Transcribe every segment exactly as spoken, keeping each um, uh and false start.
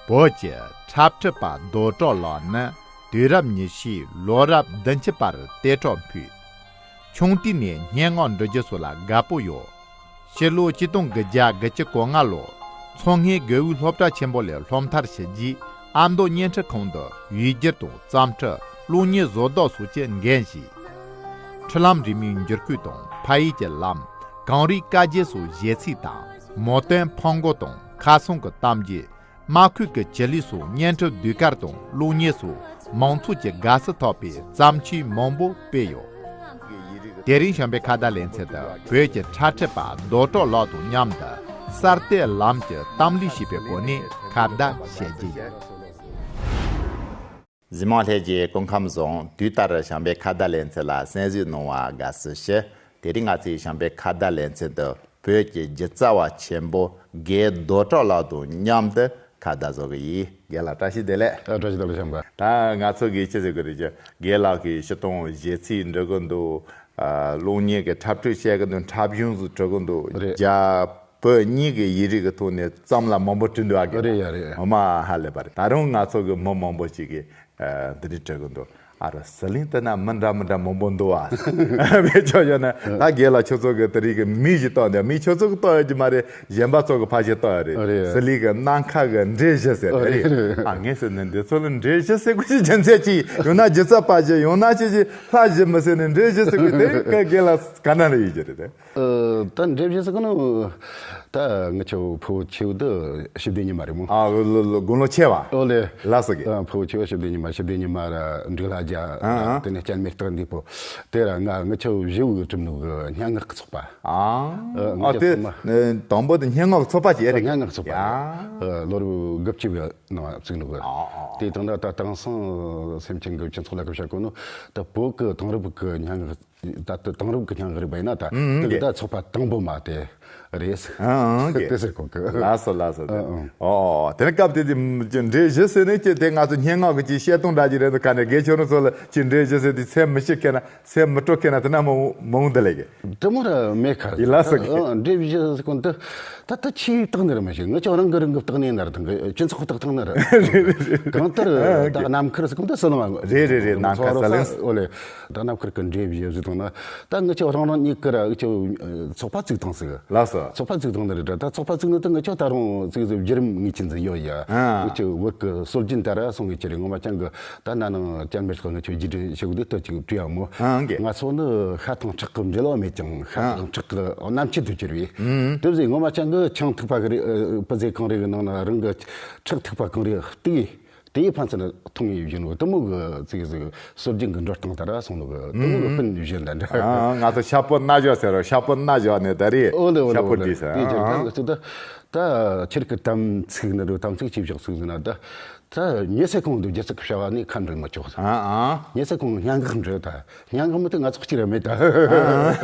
བོད་ཀྱི་འཁྲབ་ཁྲིད་པ་རྡོ་གྲོགས་ལགས་ནི་དུས་རབས་ཉི་ཤུའི་ལོ་རབས་བདུན་ཅུ་པར་ལྟེ་ཁྲག་ཕུལ། ཆུང་དུས་ནས་སྙན་ངག་འབྲི་རྒྱུ་སོགས་ལ་དགའ་པོ་ཡོད། ཕྱི་ལོ་ཆིག་སྟོང་དགུ་བརྒྱ་དགུ་བཅུ་གོ་ལྔ་ལོར་མཚོ་སྔོན་དགེ་འོས་སློབ་གྲྭ་ཆེན་པོ་ལས་སློབ་མཐར་ཕྱིན་རྗེས། ཨ་མདོ་བརྙན་འཕྲིན་ཁང་དུ་ཡིག་སྒྱུར་དང་རྩོམ་འབྲི། གློག་བརྙན་བཟོ་ལྡོག་སོགས་ཀྱི་འགན་བཞེས། འཕྲུལ་ལམ་རིང་མོའི་འགྱུར་ཁུག་དང་ཕ་ཡུལ་གྱི་ལམ། གངས་རིའི་བཀའ་བརྒྱུད་སོགས་གཞས་ཚིག་དང་། མོ་དོན་ཕང་མགོ་དང་ཁ་སང་གི་གཏམ་རྒྱུད། མ་ཁུལ་གྱི་བྱི་ལི་སོགས་བརྙན་འཕྲིན་ཟློས་གར་དང་གློག་བརྙན་སོགས་མང་ཚོགས་ཀྱི་དགའ་བསུ་ཐོབ་པའི་བརྩམས་ཆོས་མང་པོ་སྤེལ་ཡོད། དེ་རིང་བྱམས་པའི་ཁ་བརྡ་ལེ་ཚན་དུ་བོད་ཀྱི་འཁྲབ་ཁྲིད་པ་རྡོ་གྲོགས་ལགས་དང་མཉམ་དུ་གསར་གཏོད་ལམ་གྱི་གཏམ་གླེང་བྱེད་པའི་སྒོ་ནས་ཁ་བརྡ་བྱེད་རྒྱུ་ཡིན། གཟིགས་མང་ལྷན་རྒྱས་སྐུ་ཁམས་བཟང་། དུས་ལྟར་བྱམས་པའི་ཁ་བརྡ་ལེ་ཚན་ལ་གསན་གཟིགས་གནང་བར་དགའ་བསུ་ཞུ། དེ་རིང་ང་ཚོའི་བྱམས་པའི་ཁ་བརྡ་ལེ་ཚན་དུ་བོད་ཀྱི་སྒྱུ་རྩལ་བ་ཆེན་པོ་རྒན་རྡོ་གྲོགས་ལགས་དང་མཉམ་དུ་ཁ་བརྡ་བཟོ་གི་ཡིན། རྒན་ལགས་བཀྲ་ཤིས་བདེ་ལེགས། ཨ། བཀྲ་ཤིས་བདེ་ལེགས་བྱམས་པ། ད་ང་ཚོ་གིས་ཅི་ཟེར་དགོས་རེད་ཀྱི། རྒན་ལགས་ཀྱིས་སྤྱིར་བཏང་གཞས་ཚིག་འབྲི་གི་འདུག། ཨ། གློག་བརྙན་གྱི་འཁྲབ་ཁྲིད་བཤད་གི་འདུག། འཁྲབ་གཞུང་ཟིག་འབྲི་གི་འདུག། རེད། རྒྱ་བོད་གཉིས་ཀྱི་ཡིག་རིགས་ཀྱི་ཐོག་ནས་རྩོམ་ལ་མང་པོ་བྲིས་འདུག་ཨ། རྒན་རེད་ཡ། རེད། ངོ་མ་ཧ་ལས་པ་རེད། ད་རུང་ང་ཚོ་གི་མི་མང་པོ་ཞིག་གིས། ཨ། འདི་འདྲ་བྲིས་གི་འདུག། ཨ་རོ། ཟི་ལིང་དེ་ན་མི་འདྲ་མི་འདྲ་མང་པོ་འདུག་ཨ། བེད་སྤྱོད་བྱས་ན་ད་རྒན་ལགས་ཁྱོད་ཚོ་གི་དེ་རིང་གི་མིང་ཞིག་བཏགས་འདུག། མིང་ཁྱོད་ཚོ་གི་བཏགས་ཡོད་ཀྱི་མ་རེད། གཞན་པ་ཚོ་གི་ཕལ་ཆེར་བཏགས་ཡོད་རེད། རེད། ཟི་ལིང་གི་ནམ་མཁའ་གི་འགྲེལ་བཞི་ཟེར་དེ་རེད། རེད། ཨ། ངས་ཟེར་ནས་འདི་ཚོ་ལ་འགྲེལ་བཞི་ཟེར་དགོས་ཀྱི་རྒྱུ་མཚན་ཅི། ཡང་ན་སྒྱུ་རྩལ་པ་ཞིག། ཡང་ན་ཅི་ཞིག་ལྷ་ཞིག་མི་ཟེར་ནས་འགྲེལ་བཞི་ཟེར་དགོས་དེ་རིང་གི་རྒན་ལགས་ག་འདྲ་ལ་ཡིན་གྱི་རེད་དེ། ཨ། ད་འགྲེལ་བཞི་ཟེར་གི་ནི། ད་ངི་ཆོ་ཕུ་བོ་ཆེ་བོ་དེ་ཞི་བདེ་ཉི་མ་རེད་མོ། ཨ། ལོ་ལོ་ལོ། དགུང་ལོ་ཆེ་བ། ཨོ་ལེ། ལགས་སོ་རྒན། ཨ། ཕུ་བོ་ཆེ་བོ་ཞི་བདེ་ཉི་མ། ཞི་བདེ་ཉི་མ་ར་འབྲུག་ལྷ་རྒྱལ། ཨ། ཨ། དེ་ནས་སྐྱབས་མེད་སྟག་འདི་པོ། དེ་ར་ང་ངི་ཆོ་བཞི་བོ་གིས་བསྒྲུབས་ནོ་གི་སྙན་ངག་གི་ཚོགས་པ། ཨ། ཨ། ངི་ཨ། ཆོ་དེ་ཚང་མ། ཨ། དང་པོ་དེ་སྙན་ངག་གི་ཚོགས་པ་ཅིག་རེད། སྙན་ངག་གི་ཚོགས་པ། ཡ། ཨ། ལོ་རབས་དགུ་བཅུ་གི་ནང་བཙུགས་ནོ་གི། ཨ། ཨ། དེ་དང་ད་ད་དེང་སང་སེམས་ཅན་གི་སྤྱི་ཚོགས་ལ་གི་བཤད་གོ་ནོ། ད་བོད་གི་དེང་རབས་གི་སྙན་ངག། ད་ལྟ་དེང་རབས་ཀྱི་སྙན་ངག་རིག་པ་ཡིན་ན་ད། ཨང་། དེ་གི་ད་ཚོགས་པ་དང་པོ་མ་དེ་རེད། ཨང་། ཨང་། དེ་ཟེར་གོ་གི། ལགས་སོ་ལགས་སོ། ཨང་། ཨང་། ཨོ། དེ་ནས་སྐབས་དེ་དུས་འགྲེལ་བཞི་ཟེར་ནས་ཀྱི་དེ་ང་ཚོ་སྙན་ངག་གི་ཅིག་བཤད་སྟངས་འདྲ་ཅིག་རེད་འདུག། ག་ནས་རྒན་ཁྱོད་རང་ཚོ་ལ་ཅིག་འགྲེལ་བཞི་ཟེར་དུས་ཚད་མི་ཤེས་མཁན་ན། སེམས་མི་སྤྲོ་མཁན་ན་དེ་ན་མ་འོང་། མ་འོང་། དེ་ལས་ཀྱི། དེ་མོ་ར་མེད་ཁ། ཡིན་ལ་ཟེར་གི། ཨ། འགྲེལ་བཞི་ཟེར་གོ་འདི། ད་ལྟ་ཆེས་བཏགས་ནི་ར་མ་ཤེས། ངི་ཆོ་རང་གི་རང་གི་བཏགས་ནི་ན་ར། དང་གི་སྤྱི་ཚོགས་བཏགས་བཏགས་ནི་ར། རེད་རེད་རེད། གང་ལྟར། ཨ། ད་གི་ནམ་མཁར་ཟེར་གོ་འདི་ཟི་ལིང་བ། རེད་རེད་རེད། ནམ་མཁའ་ཟི་ལིང་། ཨོ་ལེ། ད་ནམ་མཁར་གི་འགྲེལ་བཞི་ཟེར་དང་ན། ད་ངི་ཆོ་རང་རང་གཉིས་ཀི་ར་ཨུ་ཆོ་ཚོགས་པ་བཙུགས་བཏང་ཟིག། ལགས་སོ། ཚོགས་པ་བཙུགས་བཏང་ནི་རེད་དྲ། ད་ཚོགས་པ་བཙུགས་ནི་ད་ངི་ཆོ་ད་རུང་ཙིག་ཟིག་བརྒྱུད་རིམ་ངེས་ཅན་ཟིག་ཡོད་ཡ། ཨ། ངི་ཆོ་བོད་གི་སྲོལ་རྒྱུན་ད་ར་སོང་ངེས་ཅི་རེད། ངོ་མ་ཅང་གི་ད་ན་ནང་སྐྱབས་མེད་སྟག་ངི་ཆོ་རྗེས་དྲན་ཞུ་གི་འདུག། ད་ཅིག་བྲིས་ཡ་མོ། ཨ། ཨང་གི། ང་ཚོ་ནི་ཤ་དང་ཁྲག་གི་འབྲེལ་བ་མེད་ཀྱང་ཤ་ཨ། དང་ཁྲག་གི་རྣམ་ཤེས་དུ་གྱུར་བས། ཨུམ། དེ་བཞིན་ངོ་མ་ཅང་གི་ཆང་ཐིགས་པ་གི་རེད། ཨ། སྤུ་རྫས་གང་རེད་གི་ནང་ན་རང་གི་ཁྲག་ཐིགས་པ་གང་རེད་གཏུགས། དེའི་ཕན་ཚུན་མཐོང་ཡི་བཞིན་ནོ་དེ་མོ་གི་ཙིག་ཟིག་སྲོལ་རྒྱུན་གི་འགྲོ་སྟངས་ལྟར་སོང་ནོ་གི། དེ་མོ་གི་ཨུམ། སྤུན་བཞི་འདྲ་འདྲ། ཨ། ང་ཚོ་ཤ་པོ་སྣ་བཞོ་ཟེར་རོ། ཤ་པོ་སྣ་བཞོ་ནས་ད་རེད། ཨོ་ལེ་ཨོ་ལེ། ཤ་པོ་ཨོ་ལེ། བྲིས་ཟེར། དེ་ཨ། ཅིག་ད་ད་ཁྱེད་ཀྱི་དམ་ཚིག་ནི་རུ། དམ་ཚིག་ཅི་བཞག་ཚིག་ཟེར་ན་ད། ད་ཉི་ཚེ་གང་དུ་སྒྱུ་རྩལ་གི་བྱ་བ་ནི་ཁ་འབྲལ་མི་ཆོག་ཟེར། ཨ། ཨ། ཉི་ཚེ་གང་སྙན་ངག་འབྲི་ད། སྙན་ངག་མི་དེ་ང་ཚོ་གཅིག་ར་མེད་ད།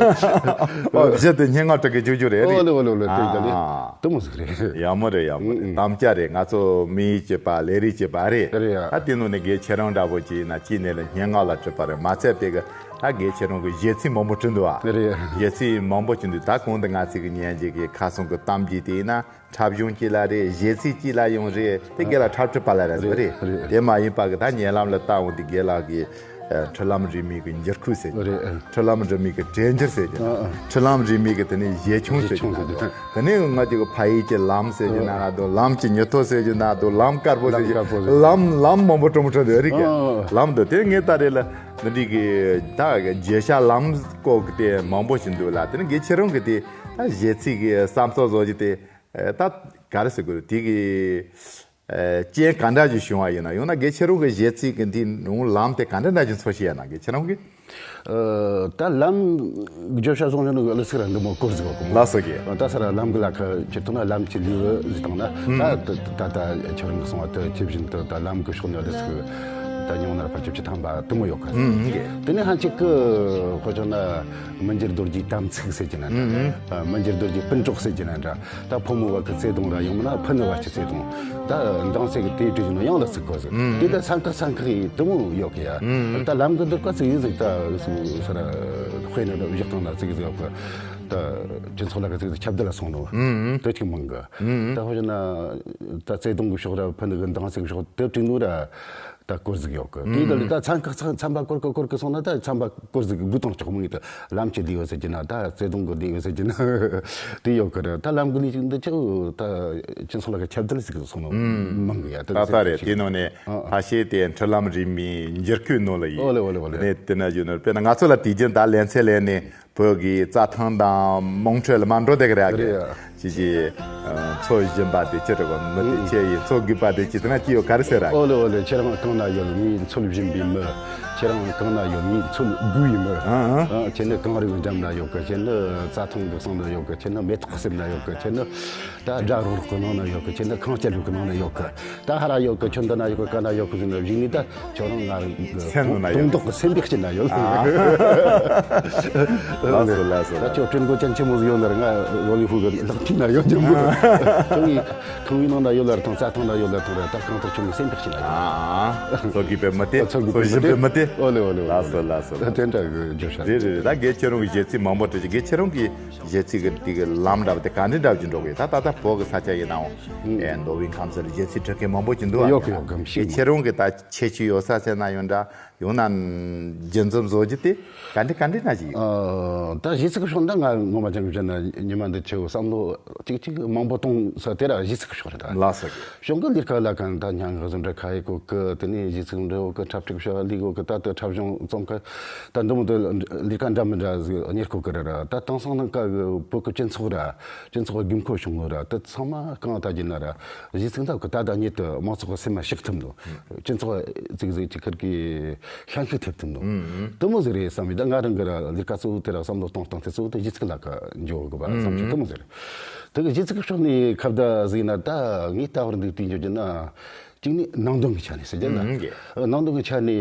ཨོ། གཞི་དེ་སྙན་ངག་འབྲི་གི་རྒྱུ་རྒྱུ་རེད། ཨོ་ལེ་ཨོ་ལེ་ཨོ་ལེ། དེ་ད་ལེ། ཨ། དེ་མོ་ཟིག་རེད། ཡག་མོ་རེད། ཡག་མོ་རེད། ཨུ། ཨུ། དམ་བཅའ་རེད། ང་ཚོ་མི་ཡིས་བྱེད་པ་ལས་རིགས་བྱེད་པ་རེད། རེད་ཡ། ད་དེ་ནང་ནས་རྒན་ཁྱེད་རང་འདྲ་པོ་ཅིག་ཡིན་ན་ཅིག་ནས་ལ་སྙན་ངག་ལ་བྲིས་པ་རེད། མ་ཚད་པའི་གི་ད་རྒན་ཁྱེད་རང་གི་གཞས་ཚིག་མང་པོ་བྲིས་འདུག་ཨ། རེད་ཡ། གཞས་ཚིག་མང་པོ་བྲིས་འདུག། ད་གོང་དུ་ང་ཚོ་གི་ཉན་རྒྱུ་གི་ཁ་སང་གི་གཏམ་རྒྱུད་དེ་ཡིན་ན། འཁྲབ་གཞུང་གཅིག་ལ་རེད། གཞས་ཚིག་གཅིག་ལ་ཡང་རེད། དེ་རྒན་ལགས་འཁྲབ་ཁྲིད་པ་ལ་རེད། རེད་རེད། རེད། དེ་མ་ཡིན་པ་གི་ད་ཉེ་ལམ་ལ་ལྟ་འོང་དུས་རྒན་ལགས་ཀྱི་ཨ་འཕྲུལ་ལམ་རིང་མོའི་གི་འགྱུར་ཁུག་ཟེར་རྒྱུ། རེད། ཨ། འཕྲུལ་ལམ་རིང་མོའི་གི་གྲོས་འགྱུར་ཟེར་རྒྱུ། ཨ། ཨ། འཕྲུལ་ལམ་རིང་མོའི་གི་དེ་ནས་གཞས་ཆུང་ཟེར་རྒྱུ། གཞས་ཆུང་ཟེར་རྒྱུ། དེ་ནས་ང་ཚོ་གི་ཕ་ཡུལ་གྱི་ལམ་ཟེར་རྒྱུ་ན་འདུག། ལམ་གྱི་མྱུར་ཐོ་ཟེར་རྒྱུ་ན་འདུག། ལམ་དཀར་པོ་ཟེར་རྒྱུ། ལམ་དཀར་པོ་ཟེར་རྒྱུ། ལམ་ལམ་མང་པོ་གྲོང་པོ་གྲོང་དུ་རིག་གི། ཨ། ཨ། ལམ་འདུག། དེ་ངས་ད་རེས་ལ་འདི་འདྲའི་གི་ད་བརྗོད་བྱ་ལམ་སྐོར་གི་དེ་མང་པོ་ཞིག་འདུག་ལ། དེ་ནས་རྒན་ཁྱེད་རང་གི་དེ་ད་གཞས་ཚིག་གི་བསམ་ཚུལ་བཟོ་རྒྱུ་དེ། ཨེ། ད་ག་རེ་ཟེར་དགོས་རེད། དེ་གི་ཨེ་རྐྱེན་ག་འདྲ་ཞིག་བྱུང་བ་ཡིན་ན། ཡང་ན་རྒན་ཁྱེད་རང་གི་གཞས་ཚིག་གི་འདི་ནང་ལམ་དེ་ག་འདྲ་འདྲ་ཞིག་འཚོལ་ཤེས་ཡ་ན། རྒན་ཁྱེད་རང་གི། ཨེ། ད་ལམ་བརྗོད་བྱ་བཟུང་བྱུང་ནི་ལ་སིག་ར་འདི་མོ་སྐོར་ཟིག་གོ། ལགས་སོ་རྒན། ད་ས་ར་ལམ་གི་ལ་ཁ་ཁྱེད་ཐོག་ན་ལམ་གྱི་ལུས་ཟིག་བཏང་ན། ད་ད་ད་ཁྱེད་རང་གི་གསུང་བ་དེ་ཇི་བཞིན་དུ་ད་ལམ་གི་ཕྱོགས་ནས་ལ་སིག་ད་ཉུང་ན་ཕལ་ཆེར་བཅུ་ཐམ་པ་དེ་མོ་ཡོད་གི། དེ་ནས་ཧན་ཆིག་གི་ཁོ་ཆོ་ན། མི་འགྱུར་རྡོ་རྗེའི་དམ་ཚིག་ཟེར་གྱི་ན་འདྲ། ཨ། མི་འགྱུར་རྡོ་རྗེའི་སྤུན་གྲོགས་ཟེར་གྱི་ན་འདྲ། ད་ཕོ་མོ་བར་གྱི་བརྩེ་དུང་ར། ཡང་མིན་ན་ཕུ་ནུ་བར་གྱི་བརྩེ་དུང་། ད་འདང་ཟེར་གི་དེའི་དྲི་བཞིན་ཡང་ལ་ཚིག་གོ་ཟིག། ཨ། དེ་ད་སེམས་ཁུར་སེམས་ཁུར་ཡིན་དེ་མོ་ཡོད་གི་ཡ། ཨ། ད་ལམ་གི་འདིར་ཀ་ཚིག་ཡིན་ཟིག། ད་སུ་ས་ར་དཔེ་ནི་བཞག་སྟངས་ན་ཚིག་ཟིག་ཡོད་གི། ད་སྤྱི་ཚོགས་ལ་ག་ཚིག་ཁྱབ་གདལ་ལ་སོང་ནོ། དེ་ཅིག་མང་གི། ད་ཧོ་ཞེ་ན་ད་བརྩེ་དུང་གི་ཕྱོགས་ར་ཕན་གི་འདང་སེམས་ཕྱོགས་དེ་བྲིས་ནོ་ར། ད་སྐོར་ཟིག་ཡོད་གི། དེ་ད་ལི་ད་ཚན་ཁག་ཚན་ཚན་པ་སྐོར་གི་སྐོར་གི་སོང་ན་ད་ཚན་པ་སྐོར་ཟིག་བུ་དང་ལྕོག་མོ་ཡིན། ད་ལམ་གྱི་ལས་ཡོད་ཟེར་གྱི་ན། ད་བརྩེ་དུང་གི་ལས་ཡོད་ཟེར་གྱི་ན། དེ་ཡོད་གི་ར། ད་ལམ་གི་ལས་ཅིག་འདི་ཆོ་ད་སྤྱི་ཚོགས་ལ་གི་ཁྱབ་གདལ་ཟིག་སོང་ནོ་མང་གི་ཡ། ད་ད་ད་རེད། དེ་ནང་ནས་ཨ་ཨ་ཕ་ཤེ་དེ་འཕྲུལ་ལམ་རིང་མོའི་འགྱུར་ཁུག་ནང་ལ་ཡིན། ཨོ་ལེ་ཨོ་ལེ་ཨོ་ལེ། དེ་ནས་དེ་ན་ཡོད་ནོ། དཔེར་ན་ང་ཚོ་ལ་དུས་རྒྱུན་ད་ལེ་ཚན་ལས་ནས། བོད་ཀྱི་རྩྭ་ཐང་དང་དམངས་ཁྲོད་ལ་མ་འགྲོ་བསྡད་ཀྱི་རེད། རེད། ཅི་ཅི། ཨ། འཚོ་བཞིན་པ་དེ་ཅི་རེད་གོ། མི་དེ་ཨུ། ཁྱེད་ཡིན། འཚོ་དགོས་པ་དེ་ཅི་དེ་ན་ཅི་ཡོད་ག་རེ་ཟེར་ར། ཨོ་ལེ་ཨོ་ལེ། ཁྱེད་རང་གང་ན་ཡོད། ངའི་འཚོ་བཞིན་པའི་མི། ཁྱེད་རང་གང་ན་ཡོད། ངའི་འཚོ་དགོས་པའི་མི། ཨ་ཨ། ཨ། ཁྱེད་ནི་གངས་རི་གི་འགྲམ་ན་ཡོད་གི། ཁྱེད་ནི་རྩྭ་ཐང་གི་གསེང་ན་ཡོད་གི། ཁྱེད་ནི་མེ་ཏོག་གི་སེམས་ན་ཡོད་གི། ཁྱེད་ནི་ད་སྦྲ་རོག་རོག་གི་ནང་ན་ཡོད་གི། ཁྱེད་ནི་ཁངས་སྐྱ་ལུག་གི་ནང་ན་ཡོད་གི། ད་ཧ་ར་ཡོད་གི། ཁྱོད་འདི་ན་ཡོད་གི། ག་ན་ཡོད་གི་ཟེར་ན་གཞི་ནས་ད་ཁྱོད་རང་ང་རང་གི་སེམས་ནང་ན་ཡོད། དོན་དག་གི་སེམས་པའི་དཀྱིལ་ན་ཡོད། ཨ། ལགས་སོ་ལགས་སོ། ད་ཁྱོད་དྲིན་གོ་ཅན་ཆེན་མོ་ཟིག་ཡོད་ན་ར། ང་ལོ་ལི་ཧུ་གི་ལག་མཐིལ་ན་ཡོད་ཀྱང་མོ། ཁང་བའི་ཁང་བའི་ནང་ན་ཡོད་ལ་ར་ཐང་། རྩྭ་ཐང་ན་ཡོད་ལ་ར་ཐང་ར། ད་གང་ལྟར་ཁྱོད་ཀྱི་སེམས་པའི་དཀྱིལ་ན་ཡོད། ཨ། འཚོ་དགོས་པའི་མི་དེ། འཚོ་དགོས་པའི་མི་དེ། འཚོ་བཞིན་པའི་མི་དེ། ཨོ་ལེ་ཨོ་ལེ་ཨོ་ལེ། ལགས་སོ་ལགས་སོ། དེ་འདྲ་གི་བརྗོད་བྱ། རེད་རེད་རེད། ད་རྒན་ཁྱེད་རང་གི་གཞས་ཚིག་མང་པོ་བྲིས་ཀྱི། རྒན་ཁྱེད་རང་གི་གཞས་ཚིག་གི་དེ་གི་ལམ་འདྲ་བ་དེ་ག་འདྲ་འདྲ་བ་ཅིག་འགྲོ་གི། ད་ད་ད་བོད་གི་ས་ཆ་ཡིན་ནའང་། ཨེ། མདོ་དབུས་ཁམས་ཚུར་གཞས་ཚིག་འབྲི་མཁན་མང་པོ་ཅིག་འདུག་ཨ། ཡོད་གི་ཡོད་གི། ཤེས། ཁྱེད་རང་གི་ད་ཁྱད་ཆོས་ཡོད་ས་ཟེར་ན་ཡོད་འདྲ། ཡང་ན་རྒྱུན་འཛོམས་བཟོ་རྒྱུ་དེ་ག་འདྲ་ག་འདྲ་ན་ཞིག་ཡོད། ཨ། ད་གཞས་ཚིག་གི་ཕྱོགས་འདི་ང་ངོ་མ་ཅང་བཤད་ན་ཉི་མ་འདི་ཆེ་བོ་བསམ་བློ་ཅིག་ཅིག་མང་པོ་གཏོང་ས་དེ་ར་གཞས་ཚིག་གི་ཕྱོགས་རེད་ད། ལགས་སོ། གཞུང་གི་ལས་ཀ་ལ་གང་ད་སྙན་ངག་ཟིག་འབྲི་ཁ་ཡེ་གོ་གི། དེ་ནས་གཞས་ཚིག་འབྲི་གོ་གི། འཁྲབ་ཁྲིད་ཤོག་ལས་གོ་གི། ད་དེ་འཁྲབ་གཞུང་རྩོམ་གི། ད་འདི་མོ་དེ་ལས་ཀ་འདྲ་མི་འདྲ་ཟིག་གཉེར་གོ་གི་རེད་ར། ད་དེང་སང་ནང་ཀ་གི་བོད་ཀྱི་སྤྱི་ཚོགས་ར། སྤྱི་ཚོགས་དགོས་མཁོ་བྱུང་ནོ་ར། དེ་ཚང་མ་གང་ལྟར་གྱི་ན་ར། གཞས་ཚིག་འདི་གི་ད་ལྟ་ཉིད་དུ་མང་ཚོགས་ཀྱི་སེམས་མ་ཞིག་ཐུབ་ནོ། སྤྱི་ཚོགས་ཚིག་ཟིག་ཅིག་ཁིར་གི་ཤན་ཤུགས་ཐེབས་ཐུབ་ནོ། དེ་མོ་ཟིག་རེད་བསམ་མི་ད། ང་རང་གི་ར་ལས་ཀ་གཙོ་བོ་དེ་ར་བསམ་བློ་གཏོང་སྟངས་དེ་གཙོ་བོ་དེ་གཞས་ཚིག་ལ་ཀ་འཇོག་དགོས་པ་བསམ་གྱི། དེ་མོ་ཟིག་རེད། དེ་གི་གཞས་ཚིག་གི་ཕྱོགས་ནས་ཁ་བརྡ་ཟིག་ན་ད་ངས་ད་བར་འདུག་དེ་འཇོག་རྒྱུ་ན། གཅིག་ནས་ནང་དོན་གྱི་ཆ་ནས་ཟེར་རྒྱུ་ན། ནང་དོན་གྱི་ཆ་ནས།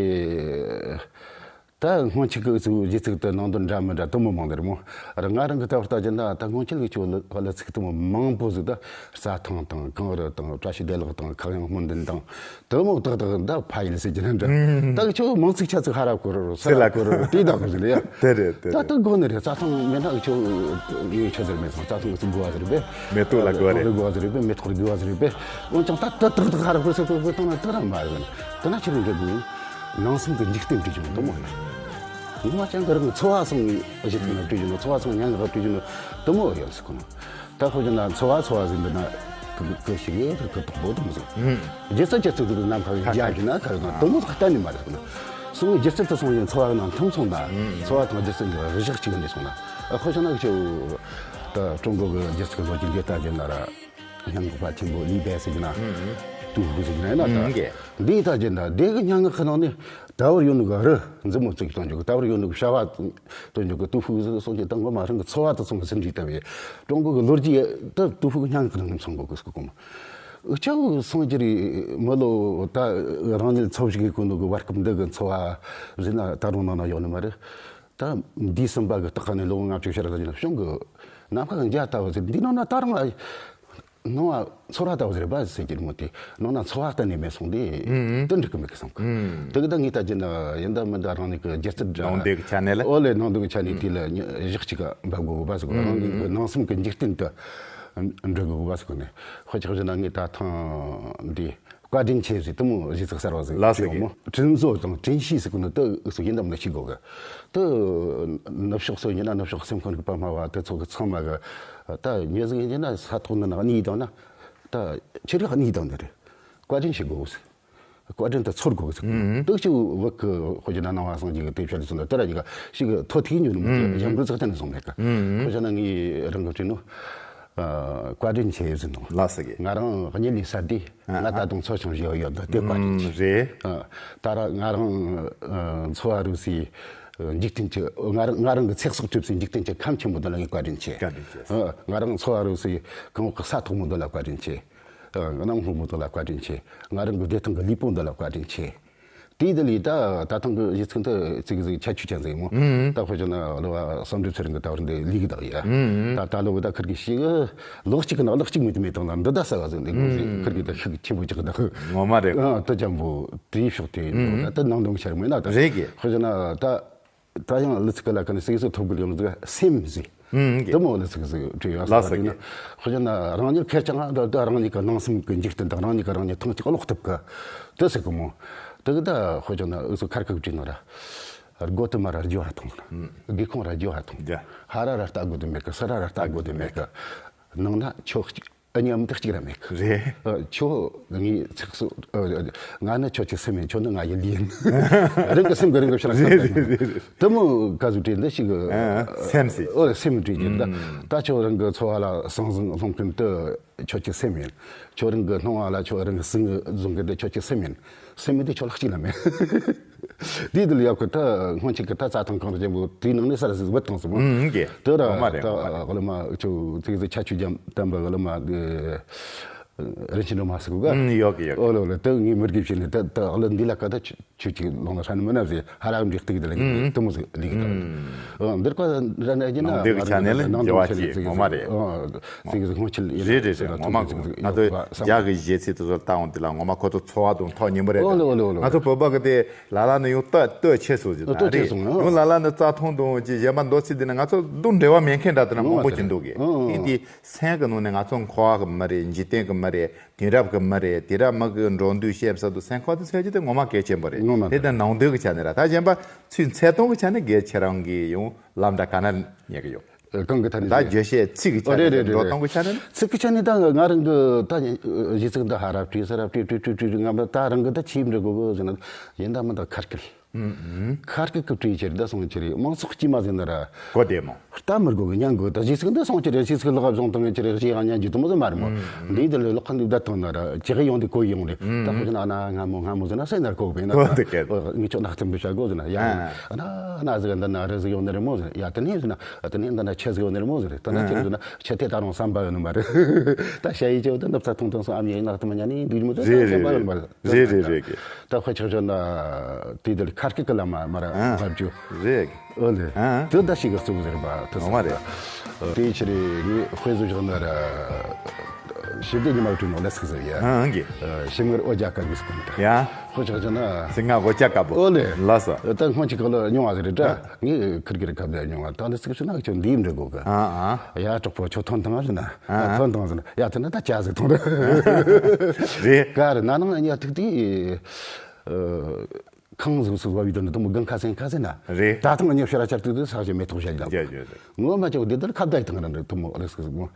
ད་སྔོན་ཆད་ཀྱི་ཚིག་གཞས་ཚིག་དེ་ནང་དོན་འདྲ་མི་འདྲ་དེ་མོ་མང་ནི་རེད་མོ། ང་རང་གི་ལྟ་བར་ལྟ་རྒྱུ་ན་ད་སྔོན་ཆད་ཀྱི་ཆོ་ལ་ཚིག་དེ་མོ་མང་པོ་ཟིག་ད་རྩྭ་ཐང་དང་གངས་རི་དང་བཀྲ་ཤིས་བདེ་ལེགས་དང་ཁ་གཡང་སྨོན་འདུན་དང་དེ་མོ་ཏག་ཏག་ད་ཕ་ཡུལ་ཟེར་རྒྱུ་ན་འདྲ། ད་ཆོ་མང་ཚིག་ཆ་ཚིག་ཧ་ར་གོ་ར་རོ་སེ་ལ་གོ་ར་རོ་དེ་ད་གོ་ཟིག་ལ་ཡ། དེ་རེད་དེ་ད་རེད། ད་གོ་ནི་རེད། རྩྭ་ཐང་མེད་ན་ཆོ་ངའི་ཆ་ཟེར་མེད་སོང་། རྩྭ་ཐང་གི་ཚིག་གོ་བ་ཟེར་བས། མེ་ཏོག་ལ་གོ་བ་རེད། གོ་བ་ཟེར་བས། མེ་ཏོག་ལ་གོ་བ་ཟེར་བས། འོན་ཀྱང་ད་ད་ཏག་ཏག་ཧ་ར་གོ་སེ་གོ་གོ་བཏང་ན་ཏག་ར་མ་རེད། དེ་ན་ཆི་རེད་འདྲ་གོ། ནང་སེམས་ཀྱི་འཇིག་རྟེན་བྲིས་བྱུང་དུ་མོ་ཡིན། ངོ་མ་ཅང་གི་རང་འཚོ་བ་སོང་གཞི་ཐུག་ན་བྲིས་བྱུང་། འཚོ་བ་སོང་སྙན་ངག་བྲིས་བྱུང་དུ་མོ་ཡིན་ཟེར་གོ་ནོ། ད་ཁོ་ཅི་ན་འཚོ་བ་འཚོ་བ་ཟིན་འདི་ན་གི་གི་ཞིག་ཡོད་གི་དོག་པོ་དུ་མོ་ཟིན། སྒྱུ་རྩལ་སྒྱུ་རྩལ་དུ་ནམ་ཁ་ཡོད་ཀྱི་ན་ཁ་ཡོད་ན་དུ་མོ་ཟིན་གཏན་ནས་མ་རེད་གོ་ནོ། སོང་སྒྱུ་རྩལ་དུ་སོང་ཡིན་འཚོ་བ་ནང་མཐུན་སོང་ན་འཚོ་བ་དང་སྒྱུ་རྩལ་གྱི་རི་ཞག་གཅིག་འདི་སོང་ན་ཁོ་ཅི་ན་ཁྱེད་ད་ཀྲུང་གོ་གི་སྒྱུ་རྩལ་གྱི་ལོ་རྒྱུས་འདི་ལྟ་རྒྱུ་ན་ར། སྙན་ངག་པ་ཆེན་པོ་ལི་པེ་ཟེར་གྱི་ན། ཏུའུ་ཧུའུ་ཟེར་གྱི་ན་ཡིན་ན་ད། འདི་ལྟ་རྒྱུ་ན་དེ་གི་སྙན་ངག་གི་ནང་ནས་ད་བར་ཡོད་ནོ་གི་རི་མཛུབ་མོ་བཙུགས་སྟོན་རྒྱུ་གི། ད་བར་ཡོད་ནོ་གི་བྱ་བ་སྟོན་རྒྱུ་གི། ཏུའུ་ཧུའུ་ཟེར་སོང་གི་ད་ངོ་མ་རང་གི་འཚོ་བ་དུ་སོང་གི་ཟིན་རྒྱུ་ལྟ་བུའི་ཀྲུང་གོ་གི་ལོ་རྒྱུས་ད་ཏུའུ་ཧུའུ་གི་སྙན་ངག་གི་ནང་ནས་མཚོན་གོ་གི་ཟེར་གོ་མོ། ཨུ་ཅག་སོང་རྒྱུ་རེད། མི་ལོ་ད་རང་ཉིད་འཚོ་བཞིན་གི་གོ་ནོ་གི་བར་སྐབས་འདི་གི་འཚོ་བ་ཟིན་ན་ད་རུང་ནང་ན་ཡོད་ནི་མ་རེད། ད་འདས་ཟིན་པ་གི་སྟག་ཁ་ནས་ལོ་ལྔ་བཅུ་ཤར་ལ་ཡིན་ན་གཞུང་གི་ནམ་མཁའ་གི་འཇའ་ལྟ་བུ་ཟེར། འདི་ནང་ན་ད་རུང་ཨ་སྣང་བ་ཚོར་བ་ལྟ་བུ་ཟེར་བ་ཟེར་གྱི་མོ་དེ་ནང་ན་འཚོ་བ་གཏན་ནས་མེད་སོང་དེ་དེ་འགྲིག་གི་མེད་གི་བསམ་གི། དེ་གི་ད་ངས་ལྟ་རྒྱུ་ན་ཡིན་ད་མིན་ད་རང་ཉིད་ཀྱི་སྒྱུ་རྩལ་འདྲ་ནང་དེ་གི་ཆ་ནས་ལ། ཨོ་ལེ་ནང་དེ་གི་ཆ་ནས་དེ་ལ་ཉི་ཞག་གཅིག་ག་འབབ་དགོས་གི་བ་ཟེར་གོ། རང་ཉིད་ཀྱི་ནང་སེམས་ཀྱི་འཇིག་རྟེན་དུ་འགྲོ་དགོས་གི་བ་ཟེར་གོ་ནས། ཧོ་ཆག་བཞིན་ན་ངས་ད་ཐེངས་འདི། བཀའ་དྲིན་ཆེ་ཟེར་དུ་མོ་གཞས་ཚིག་གསར་བ་ཟིག་ལ་ཟེར་གྱི་ཡོད་མོ། དྲིན་གཟོ་དང་དྲིན་ཤེས་ཟེར་གི་ནི་དུ་ཨུ་སུ་ཡིན་དམ་ལ་ཤེས་དགོས་གི། དུ་ནུབ་ཕྱོགས་སུ་ཡིན་ན་ནུབ་ཕྱོགས་སེམས་ཁོང་གི་པ་སྨྲ་བ་དུ་ཚོགས་གི་ཚང་མ་གི། ད་མྱི་ཟིག་ཡིན་ན་ས་ཐོག་ནི་ནག་གཉིས་དང་ན། ད་ཆི་རིག་གཉིས་དང་ནི་རེད། བཀའ་དྲིན་ཤེས་དགོས་ཟེར། བཀའ་དྲིན་དུ་ཚོར་དགོས་ཟེར། དུ་ཅིག་བུ་གི་ཧོ་ཅི་ན་ནང་བ་སང་ཅིག་གི་དེབ་ཤར་ལ་སོང་ད་དེ་ར་ཅིག་ག་ཞིག་གི་ཐོ་ཐིག་ཉོ་ནི་མ་ཡང་འགུལ་ཚགས་ཅན་ནས་སོང་མེད་གི། ཧོ་ཅི་ན་ངའི་རང་གི་བྲིས་ནོ། བཀའ་དྲིན་ཆེ་ཟེར་ནོ། ལགས་སོ་གི། ང་རང་གཉིད་ལས་སད་དེ། ང་ད་དུང་འཚོ་ཞིང་བཞུགས་ཡོད་དེ་བཀའ་དྲིན་ཆེ། རེད། ད་ར་ང་རང་འཚོ་བ་རོལ་སའི་འཇིག་རྟེན་གྱི་ང་རང་ང་རང་གི་ཚེ་སྲོག་གྲུབ་སའི་འཇིག་རྟེན་གྱི་ཁམས་ཆེན་པོ་འདི་ལ་ངས་བཀའ་དྲིན་ཆེ། བཀའ་དྲིན་ཆེ། ང་རང་འཚོ་བ་རོལ་སའི་གངས་འོག་གི་ས་ཐོག་མོ་འདི་ལ་བཀའ་དྲིན་ཆེ། གནམ་སྔོན་མོ་འདི་ལ་བཀའ་དྲིན་ཆེ། ང་རང་གི་བདེ་ཐང་གི་ལུས་པོ་འདི་ལ་བཀའ་དྲིན་ཆེ། དེའི་དེ་ལས་ད་ད་ཐེངས་ཀྱི་གཞས་ཚིག་འདི་ཚིག་ཟིག་ཁྱད་ཆོས་ཅན་ཟིག་མོ། ད་དཔེ་བྱས་ན་ལོ་བ་བསམ་གྲུབ་ཚེ་རིང་གི་ད་བར་འདི་ལུས་ཀྱི་བདག་ཡ། ད་ད་ལོ་བ་ད་ཁིར་གི་ཞིག་ལོ་གཅིག་གི་ནང་ལོ་གཅིག་མི་དུ་མེད་དང་ན་འདི་ད་ས་བ་ཟིག་འདི་གོ་ཟིག་ཁིར་གི་ད་ཤུགས་ཆེན་པོ་ཅིག་གི་ད། ངོ་མ་རེད། ད་ཅམ་པོ་དེའི་ཕྱོགས་དེ་ད་ནང་དུ་ཤར་མེད་ན་ད། རེད་གི། དཔེ་བྱས་ན་ད་ད་ཡང་ལི་ཚིག་ལ་ཁ་ནས་ཟིག་སུ་ཐོབ་གི་ཡོང་ཟིག་སེམས་ཟིག་ཨུམ། དེ་མོ་ལ་ཚིག་ཟིག་བྲིས་ཡོད་ལ་ས་དེ་ན། ཧོ་ཅང་ན་རང་ཉིད་ཁེར་རྐྱང་ད་རང་ཉིད་ཀྱི་ནང་སེམས་ཀྱི་འཇིག་རྟེན་དང་རང་ཉིད་ཀྱི་རང་ཉིད་ཐང་ཅིག་ཀློག་ཐུབ་གི། དེ་ཟེར་གི་མོ། དེ་གི་ད་ཧོ་ཅང་ན་འུ་ཚོ་ཁར་ཁུག་བྲིས་ནོ་ར། སྒོ་དུ་མ་ར་རྒྱུ་བ་ཐོང་། སྒེའུ་ཁུང་ར་རྒྱུ་བ་ཐོང་། རྒྱ། ཧ་ར་ར་ལྟ་དགོས་དུ་མེད་གི། སི་ར་ར་ལྟ་དགོས་དུ་མེད་གི། ནང་ན་ཁྱོད་ཨ་མཉམ་དུ་གཅིག་ར་མེད་གི། རེད། ཨ། ཁྱོད་ངའི་ཚེགས་སུ། ཨ། ང་ནི་ཁྱོད་ཀྱི་སེམས་ཡིན། ཁྱོད་ནི་ང་ཡི་ལུས་ཡིན། རང་གི་སེམས་ཀྱི་རང་གི་ཕྱིར། རེད་རེད་རེད་རེད། དེ་མོ་ག་ཟུག་བྲིས་འདི་ཞིག་གི། ཨ། སེམས་སི། ཨོ་སེམས་བྲིས་ཀྱི་འདི། ཨུམ། ད་ཁྱོད་རང་གི་འཚོ་བ་ལ་ཟང་ཟིང་སློང་མཁན་དེ་ཁྱོད་ཀྱི་སེམས་ཡིན། ཁྱོད་རང་གི་སྣང་བ་ལ་ཁྱོད་རང་གི་སེམས་བཟུང་མཁན་དེ་ཁྱོད་ཀྱི་སེམས་ཡིན། སེམས་མེད་དེ་ཁྱོད་ལ་གཅིག་ལ་མེད། དེའི་དུས་ལ་ཡག་གི་ད་སྔོན་ཆད་ཀྱི་ད་རྩྭ་ཐང་གངས་རི་ཆེན་པོ་དེའི་ནང་ནས་ས་ར་སི་བུད་བཏང་སོང་མོ། ཨུམ། གི། དེ་ར་ངོ་མ་རེད། ད་ངོ་མ་རེད། གླུ་མ་ཁྱོད་ཚིག་ཚིག་ཆ་ཆུ་རྒྱམ་བསྟན་པ་གླུ་མ་གི་རིན་ཆེན་སྒྲོལ་མ་ཟེར་གོ་ག། ཨུམ། ཡོད་གི་ཡོད་གི། ཨོ་ལོ་ལོ། དེ་ངས་མི་དགེ་བྱས་ནས་ད་ད་གླུ་འདི་ལ་ཀ་ད་ཆུ་ཆུ་ཅིག་ལོང་ན་ཧྲ་ནི་མི་ན་ཟེ་ཧ་ར་འབྲིག་སྟེགས་དེ་ལ་ངས་དེ་མོ་ཟིག་ལིག་ད། ཨུམ། འདིར་ཀ་ར་ན་རྒྱ་ན་ནང་དེ་གི་ཆ་ནས་ལ་ནང་འགྱུར་བ་དུ་ཆེ་ཆེ་ཟིག་ངོ་མ་རེད། ཨོ། ཟིག་ཟིག་སྔོན་ཆད་ཡིན། རེད་རེད་རེད། ཟེར་ངོ་མ་ཐུག་ཟིག་ཟིག་ང་ཚོ་ཡོད་པ་བསམ། རྒྱ་གི་གཞས་ཚིག་དེ་ཚོ་ལྟ་འོང་དེ་ལ་ངོ་མ་ཁོ་ཚོ་འཚོ་བ་དང་ཐོག་ཉེ་པོ་རེད། ཨོ་ལེ་ཨོ་ལེ་ཨོ་ལེ། ང་ཚོ་བོད་པ་གི་དེ་ལ་ལ་ནི་ཡོང་ལྟོས་ལྟོས་ཆེ་སོང་ཟིག་ད་ལྟོས་ཆེ་རེད། སོང་ཨོ། ཡོང་ལ་ལ་ནི་རྩྭ་ཐང་དང་ཅི་གཞན་པ་མདོ་ཚིག་དེ་ནི་ང་ཚོ་འདུག་འབྲེལ་བ་མེད་མཁན་འདྲ་དེ་ན་མང་པོ་ཅིག་འདུག་གི། ཨོ་ཨོ། ཡིན་དེ་སེམས་ཀྱི་ནང་ནས་ང་ཚོ་འཁོར་བ་གི་མི་རེད། འཇིག་རྟེན་གི་མི་རེད། དེང་རབས་ཀྱི་མི་རེད། དེ་རབས་མི་གི་འགྲོ་འདུག་བཤད་ས་དང་སེམས་ཁོག་དང་ཟེར་རྒྱུ་དེ་ངོ་མ་གལ་ཆེན་པོ་རེད། ངོ་མ་དེ་དང་ནང་དོན་གྱི་ཆ་ནས་ར། ད་གཞན་པ་ཚུལ་འཚོལ་སྟངས་ཀྱི་ཆ་ནས་རྒན་ཁྱེད་རང་གིས་ཡང་ལམ་འདྲ་ག་ན་རྙེད་གི་ཡོད། གང་གི་ཐད་ནས། ད་བརྗོད་བྱའི་ཚིག་གི་ཆ་ཨོ་རེད་ནས་རེད་རེད་འགྲོ་རེད། སྟངས་ཀྱི་ཆ་ནས། ཚིག་གི་ཆ་ནས་ད་ང་རང་གི་ད་གཞས་ཚིག་འདི་ཧ་ར་བྲིས་ས་ར་བྲིས་བྲིས་བྲིས་བྲིས་ང་ད་རང་གི་ད་ཆེས་འབྲི་དགོས་གི་ཟེར་ན་ཡིན་ད་མི་ད་ཁར་སྐད། ཨུམ་ཨུམ། ཁ་སྐད་ཀྱི་བྲིས་ཆེར་ད་སོང་ཆེར་མང་ཚོགས་སྐྱིད་མ་ཟིན་ན་ར། གོ་བདེ་མོ། ལྟ་མི་དགོས་གི། ཉན་དགོས། ད་གཞས་ཚིག་འདི་སོང་ཆེར་གཞས་ཚིག་ལག་བཟུང་བཏང་ཆེར་གཞས་ཡང་ཉན་རྒྱུ་དུ་མོ་ཟིན་མ་རེད་མོ། ཨུམ་ཨུམ། འདིའི་དེ་ལས་ལག་ཁ་འདི་བསྡད་བཏང་ན་ར་ཅི་གི་ཡོང་འདི་གོ་ཡོང་རེད། ད་ཁོ་ཚོ་ན་ན་སྔ་མོ་སྔ་མོ་ཟིན་ན་སེ་ནར་གོ་བས་ན་གོ་འདི་གས། ངི་ཆོ་ནག་ཚིམ་པའི་བྱ་དགོས་ཟིན་ན་ཡ། ཨ་ན་ན་ཟིག་འདི་ན་རི་ཟིག་ཡོང་ནི་རེད་མོ་ཟིན་ཡ། དེ་ནས་ཟིན་ན་དེ་ནས་འདི་ན་ཆེ་ཟིག་ཡོང་ནི་རེད་མོ་ཟིན་རེད། ད་ན་ཆེ་ཟིག་ན་ཆེ་དེ་ད་རུང་བསམ་པ་ཡོད་ནི་མ་རེད། ད་ཞ་ཡི་ཆེ་བ་དེ་ནབ་ཚ་ཐུང་ཐུང་སོང་ཨ་མྱེས་ནག་ཐུམ་ཉ་ནི་འདུག་མོ་ཟིན་རེད་བསམ་པ་ཡོད་ནི་མ་རེད། རེད་རེད་རེད་གི། ད་དཔེ་ཆ་བཞག་ན་དེ་དེར་ཁར་སྐད་ཀྱི་ལམ་མ་ར་ཨ་བབ་རྒྱུ། རེད་གི། ཨོ་ལེ། ཨ། དེ་ད་ཞིག་གི་གཙོ་བོ་ཟེར་བ་དེ་ངོ་མ་རེད། དེའི་ཕྱིར་ངས་དཔེ་བཟོ་བཞག་ན་ར་ཞི་བདེ་ཉི་མ་བྲིས་ནོ་ལ་སིག་ཟེར་ཡ། ཨ་གི། ཞིམ་མངར་ཨོ་རྒྱ་ག་གི་སྐོར་དེ། ཡ། དཔེ་ཆ་བཞག་ན། སིང་ང་ཨོ་རྒྱ་ག་པོ། ཨོ་ལེ། ལ་ས། ད་སྔོན་ཆད་ག་ལ་མྱོང་བ་ཟེར་རེད་དྲ། ངས་ཁིར་གིར་ཁ་བརྡ་མྱོང་བ་ད་ལ་སིག་ཤི་ན་ཁྱོད་འདིའི་འདྲི་གོ་གི། ཨ་ཨ། ཡ་གྲོགས་པོ་ཁྱོད་ཐོན་དང་ཟེར་ན། ཨ་ཨ། ཐོན་དང་ཟེར་ན་ཡ་ཐོན་ན་ད་ཅག་ཟིག་ཐོན་རེད། ག་རེ་ན་ནང་ཨ་ཉ་ཐུག་དེ། ཁང་ཟིག་སུ་བ་བི་དོན་དུ་མོ་གང་ཁ་སེང་ཁ་སེང་ན། རེད། ད་ཐང་ཉོ་ཤ་ར་ཆར་དུ་དུ་ས་ཞེ་མེ་ཐོག་ཞལ་ལ། རྒྱ་རྒྱ་རེད། ངོ་མ་ཅོག་དེ་དར་ཁ་བརྡ་ཐང་ར་འདྲ་དུ་མོ་རེ་སུ་མོ།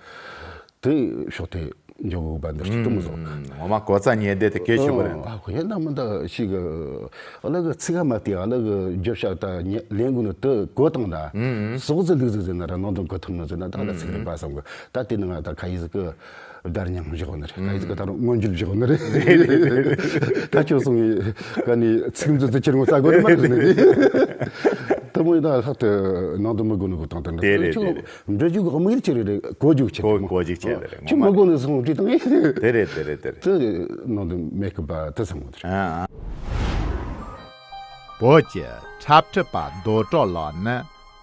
དེ་ཤོག་དེ་འཇོག་གོ་བ་འདིར་དུ་མོ་ཟོག་ངོ་མ་གོ་ཚ་ཉེ་བདེ་དེ་གལ་ཆེན་པོ་རེད། ཨ་ཁོ་ཡན་ན་མི་འདའ་ཞིག་ཨ་ལ་གི་ཚིག་ག་མ་བལྟས་ཨ་ལ་གི་རྒྱབ་ཤག་ད་ལེན་དགོས་ནི་དུ་གོ་དང་ན། སོག་ཟི་ལུག་ཟིག་ཟེར་ན་ར་ནང་དོན་གོ་ཐུབ་ནི་ཟེར་ན་ད་ལ་ཚིག་རེད་པ་བསམ་གི། ད་དེ་ནི་ང་ད་ཁ་ཡི་ཟིག་གི་བརྡར་ཉམས་བཞག་ནི་རེད། ཁ་ཡི་ཟིག་གི་ད་རུང་མངོན་བརྗོད་བཞག་ནི་རེད། ད་ཁྱོད་སོང་ངི་ག་ནི་ཚིག་མཛོད་ཚིག་ཁྱེར་ངོ་ས་གོ་རེ་མ་རེད་ནི་རེད། ད་མོ་ཡི་ད་ལྷག་ཏུ་ནང་དུ་མི་དགོས་ནི་གོ་དང་དེ་འདྲ་དེ་རེད་ཁྱོད་དེ་རེད། འགྲོ་རྒྱུ་གི་དམིགས་ཡུལ་ཆེ་རེད་རེད། གོ་རྒྱུ་ཆེ་གོ་རེད་མོ། གོ་རྒྱུ་ཆེ་རེད་རེད། ཁྱོད་མི་དགོས་ནི་སོང་བྲིས་བཏང་ངི། དེ་རེད་དེ་རེད་དེ་རེད། དེ་ནང་དུ་མེད་གི་པ་དེ་བསམ་གི་འདུག་ཨ་ཨ། བོད་ཀྱི་འཁྲབ་ཁྲིད་པ་རྡོ་གྲོགས་ལགས་ནི་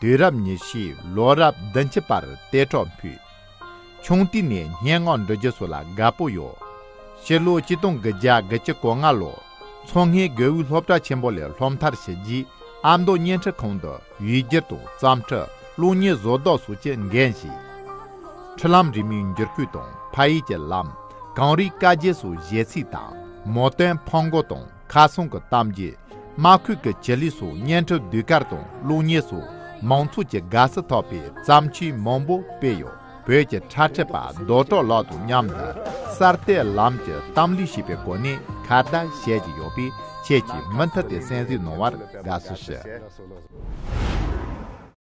དུས་རབས་ཉི་ཤུའི་ལོ་རབས་བདུན་ཅུ་པར་ལྟེ་གྲོགས་ཕུད། ཆུང་དུས་ནས་སྙན་ངག་འབྲི་རྒྱུ་སོགས་ལ་དགའ་པོ་ཡོད། ཕྱི་ལོ་ཆིག་སྟོང་དགུ་བརྒྱ་དགུ་བཅུ་གོ་ལྔ་ལོར་མཚོ་སྔོན་དགེ་འོས་སློབ་གྲྭ་ཆེན་པོ་ལས་སློབ་མཐར་ཕྱིན་རྗེས་ཨ་མདོ་བརྙན་འཕྲིན་ཁང་དུ་ཡིག་སྒྱུར་དང་བརྩམས་ཁྲིད། གློག་བརྙན་བཟོ་ལྡོག་སོགས་ཀྱི་འགན་བཞེས། འཕྲུལ་ལམ་རིག་མིའི་འགྱུར་ཁུག་དང་ཕ་ཡུལ་གྱི་ལམ། གངས་རིའི་སྐར་རྒྱན་སོགས་གཞས་ཚིག་དང་མོ་བསྟན་ཕུང་མགོ་དང་ཁ་སང་གི་གཏམ་རྒྱུད། མ་ཁུལ་གྱི་བྱི་ལི་སོགས་བརྙན་འཕྲིན་ཟློས་གར་དང་གློག་བརྙན་སོགས་མང་ཚོགས་ཀྱི་དགའ་བསུ་ཐོབ་པའི་བརྩམས་ཆོས་མང་པོ་སྤེལ་ཡོད། བོད་ཀྱི་འཁྲབ་ཁྲིད་པ་རྡོ་གྲོགས་ལགས་དང་མཉམ་དུ་གསར་གཏོད་ལམ་གྱི་གཏམ་གླེང་བྱེད་པའི་སྒོ་ནས་ཁ་བརྡ་བྱེད་ཀྱི་ཡོད་པས་ཁྱེད་ཀྱིས་མུ་མཐུད་དེ་གསན་གཟིགས་གནང་བར་དགའ་བསུ་ཞུ།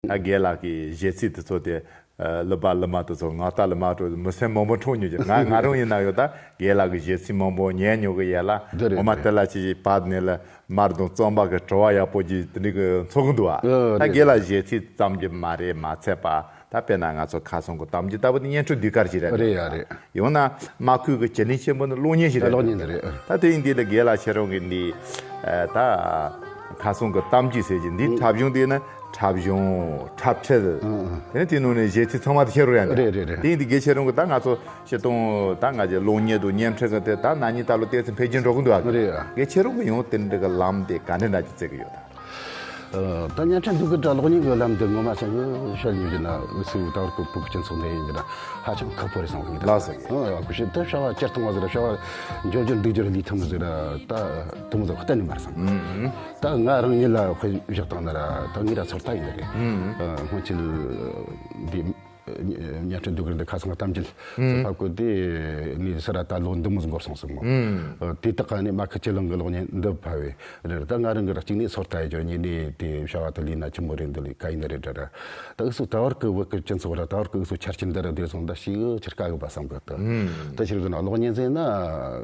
ད་རྒན་ལགས་ཀྱི་གཞས་ཚིག་དེ་ཚོ་དེ། ཨ། གླུ་པ་གླུ་མ་དེ་ཚོ་ངག་རྟ་གླུ་མ་དེ་ཚོ་མི་སེམས་མང་པོ་འཁྲུངས་མྱོང་ཀྱི། ང་ང་རང་ཡིན་ན་ཡོད་ད་རྒན་ལགས་ཀྱི་གཞས་ཚིག་མང་པོ་ཉན་མྱོང་གི་ཡོད་ལ། འདི་རེད། འོ་མ་འདི་རེད། དེ་ལ་ཅིག་བར་ནས་ལ་མར་དང་རྩམ་པ་གི་བྲོ་བ་ཡག་པོ་ཅིག་དེ་འདྲ་གི་འཚོ་གི་འདུག་ཨ། ཨ། ད་རེད་རྒན་ལགས་རེད། གཞས་ཚིག་ཙམ་གྱི་མ་རེད་མ་ཚད་པ་ད་དཔེར་ན་ང་ཚོ་ཁ་སང་གི་གཏམ་རྒྱུད་ལྟ་བུ་དེ་བརྙན་འཕྲིན་ཟློས་གར་ཞིག་རེད། རེད་ཡ་རེད། ཡང་ན་མ་ཁུལ་གྱི་བྱི་ལིང་ཆེན་པོ་ནི་གློག་བརྙན་ཞིག་རེད། གློག་བརྙན་དེ་རེད། ད་དེ་ཡིན་དུས་ལ་རྒན་ལགས་ཁྱེད་རང་གི་འདི་ཨ། ད་ཁ་སང་གི་གཏམ་རྒྱུད་ཟེར་གྱི་འདི་ཨང་། འཁྲབ་གཞུང་དེ་ནི་འཁྲབ་གཞུང་འཁྲབ་ཁྲིད། ཨང་ཨང་། དེ་ནི་དེ་ནང་ནས་གཞས་ཚིག་ཚང་མ་དེ་ཁྱེད་རང་ཡང་རེད། རེད་རེད་རེད། དེ་ཡིན་དུས་རྒན་ཁྱེད་རང་གི་ད་ང་ཚོ་སྤྱིར་བཏང་ད་ང་ཚོ་གློག་བརྙན་དང་བརྙན་འཕྲིན་གི་དེ་ད་ན་ནིང་ད་ལོ་ཏོག་ཙམ་འཕེལ་རྒྱས་འགྲོ་གི་འདུག་ཨ། རེད་ཨ། རྒན་ཁྱེད་རང་གི་ཡང་དེ་འདྲ་གི་ལམ་དེ་ག་འདྲ་འདྲ་ཅིག་བཙལ་གི་ཡོད་ད། ད་བརྙན་འཕྲིན་འདུག་གི་འདྲ་གློག་བརྙན་གྱི་ལམ་འདི་ངོ་མ་ཆ་གི་བཤད་ཉོ་རྒྱུ་ན་འུ་ཚོའི་ད་བར་གྱི་བོད་ཀྱི་སྤྱི་ཚོགས་འདི་ཡིན་རྒྱུ་ན་ཧ་ཅང་ཁག་པོ་རེད་བསམ་གི་ཡིན། ལགས་སོ། ཨ་ཁུ་ཤི་ད་བྱ་བ་སྤྱིར་བཏང་བ་ཟེར་བྱ་བ་འབྱུང་འགྱུར་འདུག་འགྱུར་ལས་ཐུབ་ནི་ཟེར་ད་དེ་མོ་ཟིག་གཏན་ནས་མ་རེད་བསམ། ད་ང་རང་ཉིད་ལ་དཔེ་བཞག་བཏང་ན་ར་ད་ངའི་ར་ཚོད་ལྟ་ཡིན་ནི་རེད། སྔོན་ཆད་འདི། བརྙན་འཕྲིན་འདུག་གི་འདི་ཁ་སང་གཏམ་རྒྱུད་ཕབ་གོ་དེ་ནི་སི་ར་ད་ལོ་འདི་མོ་འགོར་སོང་ཟིག་མོ། དེ་དག་ག་ནི་མ་ཁི་ཅི་ལང་གི་གློག་བརྙན་འདི་ཕབ་བས་རེད། ད་ང་རང་གི་ར་གཅིག་ནས་ཚོད་ལྟ་ཡི་ཅོ་གཉིས་ནས་དེ་བྱ་བ་དེ་ལས་ན་ཆི་མོ་རེད་འདི་ལས་ག་ཡིན་ན་རེད་དྲ་ར། ད་འུ་ཚོ་ད་བར་གི་བོད་གི་སྤྱི་ཚོགས་ར་ད་བར་གི་འུ་ཚོ་ཆ་རྐྱེན་འདི་ར་བདེ་སོང་ད་ཞིག་ཆི་དཀའ་གི་པ་བསམ་གི་ད། ད་ཕྱིར་གི་ན་གློག་བརྙན་ཟེར་ན་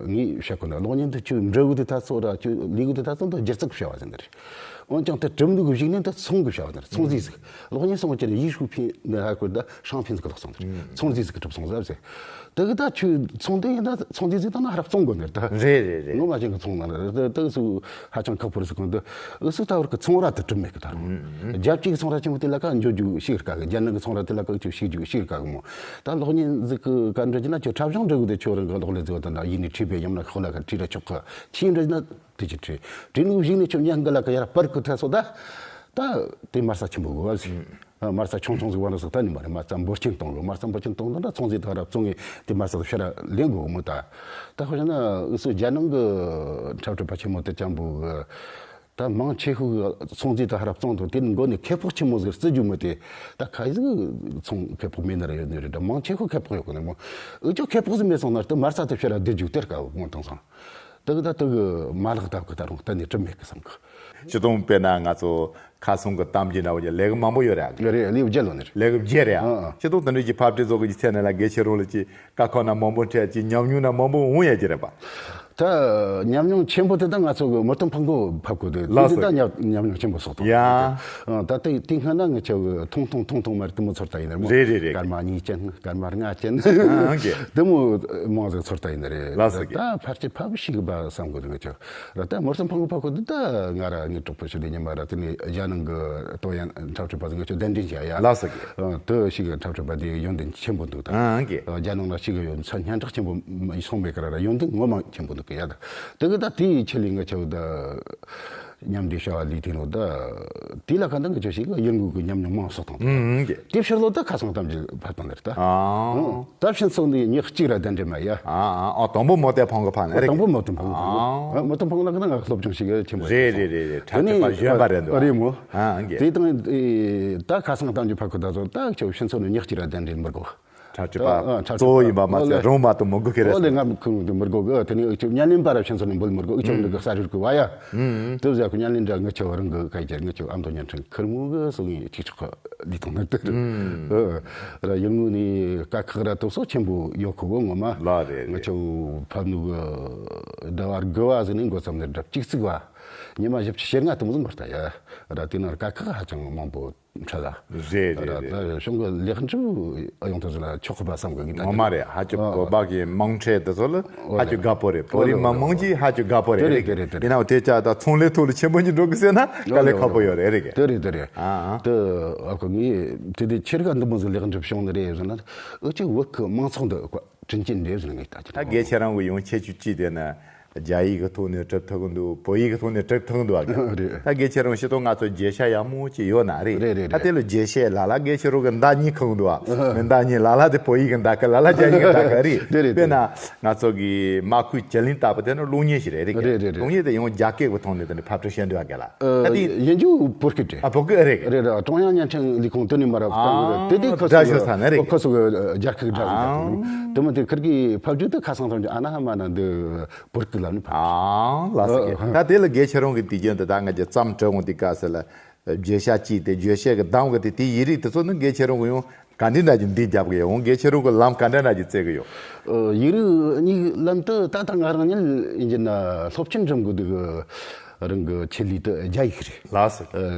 ངས་བཤད་གོ་ན་གློག་བརྙན་དུ་ཁྱོད་འབྲི་གི་དེ་ད་ཚོ་ར་ཁྱོད་ལས་གི་དེ་ད་ཚོ་འདི་སྒྱུ་རྩལ་གི་བྱ་བ་ཟེར་འདི་རེད། འོན་ཀྱང་དེ་གྲུབ་འདུག་གི་གཞུག་ནས་དེ་ཚོང་གི་བྱ་བ་དེར་ཚོང་རྫས་ཟིག་གློག་བརྙན་སོང་བ་ཅི་ནས་ཡིག་ཤུགས་ཕན་ནི་ཧ་གོ་ད་ཧྲང་ཕན་ཟིག་གི་ལོག་སོང་དེར་ཚོང་རྫས་ཟིག་གི་གྲུབ་སོང་ཟབ་ཟེར། དེ་གི་ད་ཁྱོད་ཚོང་དེ་ཡིན་ད་ཚོང་རྫས་ཟིག་ད་ན་ཧ་ར་བཙོང་དགོས་ནི་རེད་ད། རེད་རེད་རེད། ངོ་མ་ཅན་གི་ཚོང་ན་རེད་ད་དེ་སུ་ཧ་ཅང་ཁག་པོ་རེད་ཟེར་གོ་འདི་ཨུ་སུ་ད་བར་གི་ཚོང་ར་དེ་གྲུབ་མེད་གི་ད་རུང་། རྒྱལ་སྤྱིའི་ཚོང་ར་ཆེན་པོ་དེ་ལ་ཀ་འཇོག་རྒྱུ་ཤིག་ར་ཀ་གི་རྒྱལ་ནང་གི་ཚོང་ར་དེ་ལ་ཀ་ཁྱོད་ཤིག་རྒྱུ་ཤིག་ར་ཀ་གི་མོ། ད་གློག་བརྙན་ཟིག་གི་ག་འདྲ་ཅི་ན་ཁྱོད་འཁྲབ་གཞུང་འབྲི་གི་དེ་ཁྱོད་རང་གི་གློག་ལས་ཟིག་ད་ན་ཡིན་ནི་ཁྲིད་པའི་ཡམ་ན་ཁོ་ལ་ཁ་ཁྲིད་ར་ཆོག་གི་ཁྱིའི་འདྲ་ཅི་ན། དེ་ཅི་བྲིས། བྲིས་ནུ་གཞིག་ནས་ཁྱོད་ཉན་གི་ལ་ཀ་ཡར་པར་ཀི་ཐ་སོ་ད། ད། དེ་མར་ས་ཆེན་པོ་གི་བ་ཟིག་མར་ས་ཆུང་ཆུང་ཟིག་བ་ན་སོ་ད་ནི་མ་རེད། མར་ས་འབོར་ཆེན་གཏོང་གི་མར་ས་འབོར་ཆེན་གཏོང་ད་ད་ཚོང་རྫས་ད་ར་བཙོང་ངེ་དེ་མར་ས་ཤ་ར་ལེན་དགོས་མོ་ད། ད་ཁོ་ན་ཨུ་སུ་རྒྱ་ནང་གི་འཁྲབ་ཁྲིད་པ་ཆེན་མོ་དེ་ཅང་པོ་གི་ད་མང་ཆེ་ཤོས་གི་ཚོང་རྫས་ད་ཧ་ར་བཙོང་དང་དེ་ནི་མགོ་ནས་ཁེ་སྤོགས་ཆེན་མོ་ཟིག་རྩི་རྒྱུ་མོ་དེ་ད་ཁ་ཟིག་ཚོང་ཁེ་སྤོགས་མེད་ན་ར་ཡོད་ནི་རེད། ད་མང་ཆེ་ཤོས་ཁེ་སྤོགས་ཡོད་གི་ནི་མོ། ཨུ་ཅོ་ཁེ་སྤོགས་ཟིག་མེད་སོང་ན་ད་མར་ས་དེ་ཤ་ར་བསྡུ་རྒྱུ་དེར་དཀའ་བོ་མོ་དང་སང་། དེ་གི་ད་དེ་གི་མ་ལག་ལྟ་བུ་ད་རུང་གཏན་ནས་གྲུབ་མེད་གི་བསམ་གི། སྤྱི་དོན་དཔེར་ན་ང་ཚོ་ཁ་སང་གི་གཏམ་རྒྱུད་ན་འོ་ལས་གི་མང་པོ་ཡོད་རེད་ཨ། ལས་རེད་ལས་བརྒྱད་ལོ་ནི་རེད། ལས་གི་བརྒྱད་རེད་ཨ། ཨ་ཨ། སྤྱི་དོན་དེ་འདྲ་གི་ཕབ་སྒྲིག་བཟོ་གི་ཚེ་ན་ལ་དགེ་ཆེ་རོང་ལ་ཅི་ཀ་ཁོ་ན་མང་པོ་འཕྲད་ཅི་ཉམས་མྱོང་ན་མང་པོ་འོང་ཡ་ཅི་རེད་པ། ད་ཉམས་མྱོང་ཆེན་པོ་དེ་ད་ང་ཚོ་གི་མི་དོན་ཕང་གོ་ཕབ་གོ་དེ་ལགས་སོ། དེ་ད་ཉམས་ཉམས་མྱོང་ཆེན་པོ་སོགས་དང་ཡ། ཨ་ད་དེ་དེ་སྔ་ན་ང་ཚོ་གི་ཐུང་ཐུང་ཐུང་ཐུང་མར་དེ་མོ་ཚོར་ད་ཡིན་ན་མོ། རེད་རེད་རེད། སྐར་མ་གཉིས་ཅན་སྐར་མ་ལྔ་ཅན་ཨ་ཨ་གི་དེ་མོ་མང་ཟིག་ཚོར་ད་ཡིན་ན་རེད། ལགས་སོ་གི། ད་ཕལ་ཆེར་ཕབ་ཤིག་གི་བ་བསམ་གོ་དེ་ང་ཚོ། ད་མོར་སམ་ཕང་གི་ཕ་ཁོ་འདི་ད་ང་ར་ངའི་གྲོགས་པོ་ཞིག་འདི་ཉི་མ་ར་དེ་ནས་རྒྱ་ནང་གི་ཏོ་ཡན་འཁྲབ་ཁྲིད་པ་ཟིག་ང་ཚོ་གདན་འདྲེན་བྱ་ཡ། ལགས་སོ་གི། ཨ་དེ་ཞིག་འཁྲབ་ཁྲིད་པ་དེ་ཡོན་ཏན་ཆེན་པོ་འདུག་ད། ཨ་གི། རྒྱ་ནང་ལ་ཞིག་ཡོད་ཚ་སྙན་གྲགས་ཆེན་པོ་སོང་མེད་ཀ་ར་ར་ཡོན་ཏན་ངོ་མ་ཆེན་པོ་འདུག་གི་ཡ། ད་དེ་གི་ད་དེའི་ཆེད་ལས་ང་ཚོ་ད་མཉམ་འབྲེལ་བྱ་བ་ལས་དེ་ནོ་ད་དེ་ལ་ཁ་འདང་གི་ཆོས་ཤིག་ཡིན་དགོས་གི་ཉམས་མྱོང་མང་སོགས་དང་། ཨ་གི། དེ་ཕྱིར་ལོ་ད་ཁ་སང་གཏམ་རྒྱུད་ཕབ་སྟངས་ལེར་ད། ཨ། ད་ཕྱིན་ཚོགས་འདི་ཉག་གཅིག་ར་གདན་འདྲེན་མ་ཡ། ཨ་ཨ་ཨ་དང་པོ་མོ་དེ་ཕང་གི་ཕ་ནི་རེད། དང་པོ་མོ་དེ་ཕང་གི་ཨ། མོ་དེ་ཕང་ལ་གི་ན་ང་སློབ་སྦྱོང་ཞིག་ཆེན་པོ་རེད་རེད་རེད་རེད། འཁྲབ་ཁྲིད་པ་གཞོན་པ་རེད་འདུག་རེད་མོ། ཨ་ཨ་གི། དེ་དང་ད་ཁ་སང་གཏམ་རྒྱུད་ཕ་ཁུ་ད་ཚོ་ད་ཁྱོད་ཕྱིན་ཚོགས་ནི་ཉག་གཅིག་ར་གདན་འདྲེན་མི་དགོས། འཁྲབ་ཁྲིད་པ་ཨ་འཁྲབ་ཁྲིད་པ་གཙོ་བོ་ཡིན་པ་མ་ཚད་རོང་མ་དུ་མི་དགོས་ཁེ་རེད། ཨོ་ལེ་ང་ཁུ་དུ་མི་དགོས་གི། དེ་ནི་ཁྱོད་བརྙན་ལེན་པ་ར་ཕྱིན་ཚོགས་ནི་འབུལ་མི་དགོས། ཁྱོད་འདི་གི་ས་རིར་གི་བ་ཡ། དེ་བཞག་གི་བརྙན་ལེན་འདྲ་ངི་ཆོ་རང་གི་སྐད་ཆ་ངི་ཆོ་ཨ་མདོ་བརྙན་འཕྲིན་ཁུར་མོ་གི་སོ་ངི་ཅིག་ཆོག་གི་ལི་ཐོང་ནི་དེ་རེད། ཨ་ར་ཡུལ་དངོས་ནི་དཀའ་ཁག་ར་དུ་སོ་ཆེན་པོ་ཡོད་ཁོ་གི་ངོ་མ། ལ་རེད་ངི་རེད། ཆོ་ཕབ་ནུ་གི་ཟླ་བ་དགུ་བ་ཟིན་ནི་འགོ་བརྩམས་ནི་འདྲ་གཅིག་བརྩིགས་བ། ཉི་མ་བཞི་བཅུ་ཞེ་ལྔ་དུ་མོ་ཟིན་འགོར་ད་ཡ། ར་དེ་ནང་དཀའ་ཁག་ཧ་ཅང་མང་པོ་འཕྲད་ལ། རེད་རེད་ར་རེད། ད་གཞུང་གི་ལེགས་འགྲུབ་ཨ་ཡོང་དུ་ཟིན་ལ་ཆོག་གི་པ་བསམ་གི་ངི་ད་ངོ་མ་རེད། ཧ་ཅང་གོ་པ་གི་མང་ཁྲེ་དུ་ཚོ་ལ་ཧ་ཅང་དགའ་པོ་རེད། བོད་རིགས་མི་མང་གིས་ཧ་ཅང་དགའ་པོ་རེད། དེ་རེད་དེ་རེད་དེ་རེད། ཡིན་ནའང་དེ་ཆ་ད་ཚོང་ལས་ཐོག་ལ་ཆེན་པོ་གྱི་འགྲོ་གི་ཟེར་ན་དཀའ་ལས་ཁག་པོ་ཡོད་རེད། རེད་གི། དེ་རེད་དེ་རེད། ཨ་ཨ། དེ་ཨ་ཁོ་ངས་དེ་དེ་ཆེ་རྒ་འདི་མོ་ཟིག་ལེགས་འགྲུབ་བྱུང་ནི་རེད་ཟེར་ན། ཨུ་ཅི་བོད་གི་མང་ཚོགས་འདི་དྲིན་ཅན་རེད་ཟེར་ངས་ད་ཅི། ད་དགེ་ཆེ་རང་གི་ཡོང་ཁྱེད་ཆུ་ཅི་དེ་ན་རྒྱ་ཡིག་གི་ཐོག་ནས་གྲུབ་ཐུབ་གི་འདུག་བོད་ཡིག་གི་ཐོག་ནས་གྲུབ་ཐུབ་གི་འདུག་ཨ། རེད། ད་དགེ་ཆེ་རང་ཤི་ཏོ་ང་ཚོ་རྒྱས་ཤ་ཡག་མོ་ཅིག་ཡོད་ན་རེད། རེད་རེད་ད་རེད། དེ་ལ་རྒྱས་ཤ་ལ་ལ་དགེ་ཆེ་རང་གི་མདའ་གཉིས་ཁེངས་འདུག་ཨ། མི་མདའ་གཉིས་ལ་ལ་དེ་བོད་ཡིག་གི་མདའ་གི་ལ་ལ་རྒྱ་ཡིག་གི་མདའ་གི་རེད། རེད་རེད། དཔེར་ན་ང་ཚོ་གི་མ་ཁུལ་བྱི་ལིང་ལྟ་བུ་དེ་ནི་གློག་བརྙན་ཞིག་རེད། རེད་རེད་རེད། གློག་བརྙན་དེ་ཡང་རྒྱ་སྐད་གི་ཐོག་ནས་དེ་ནི་ཕབ་སྒྲིག་བྱེད་འདོད་ཨ་ག་ལ། ཨ་ད་དེ་ཡིན་རྒྱུ་བོད་སྐད་རེད། ཨ་བོད་སྐད་རེད། རེད་རེད། ཀྲུང་དབྱང་བརྙན་འཕྲིན་ལས་ཁུངས་དེ་ནས་མར་ཨ་དེ་དེ་ཁོ་སྒྲ་ཚོ་ཤོད་ས་ནི་རེད། ཁོ་ཚོ་གི་རྒྱ་སྐད་སྒྲ་ཟིག་རྒྱག་ཐུབ་ནི་དེ་མ་དེ་ཁིར་གི་ཕབ་སྒྲིག་དེ་ཁ་སང་ཐམས་ཅད་ཨ་ན་ཧ་མ་ན་འདི་བོད་སྐད་ལ་ནི་ཕབ། ཨ་ལགས་སོ། ད་དེ་ལ་དགེ་ཆེ་རང་གི་དུས་རྒྱུན་དུ་ད་ང་ཚོ་བརྩམས་སྤྲོད་འོང་དུས་སྐབས་སུ་ལ་བརྗོད་བྱ་གཅིག་དེ་བརྗོད་བྱེད་ཀྱི་གདངས་ཀྱི་དེ་དེའི་ཡིག་རིགས་དེ་ཚོ་ནི་དགེ་ཆེ་རང་གི་ཡང་ག་འདྲ་འདྲ་ཅིག་འདི་རྒྱབ་གི་ཡོད། དགེ་ཆེ་རང་གི་ལམ་ག་འདྲ་འདྲ་ཅིག་བཙལ་གི་ཡོད། ཡིག་རིགས་གཉིས་ལམ་དུ་ད་ལྟ་ང་རང་ཉིད་ཡིན་གྱི་ན་སློབ་ཆེན་འགྲིམ་དགོས་འདུག་གི། རང་གི་ཆེད་ལས་དེ་རྒྱ་ཡིག་རེད། ལགས་སོ།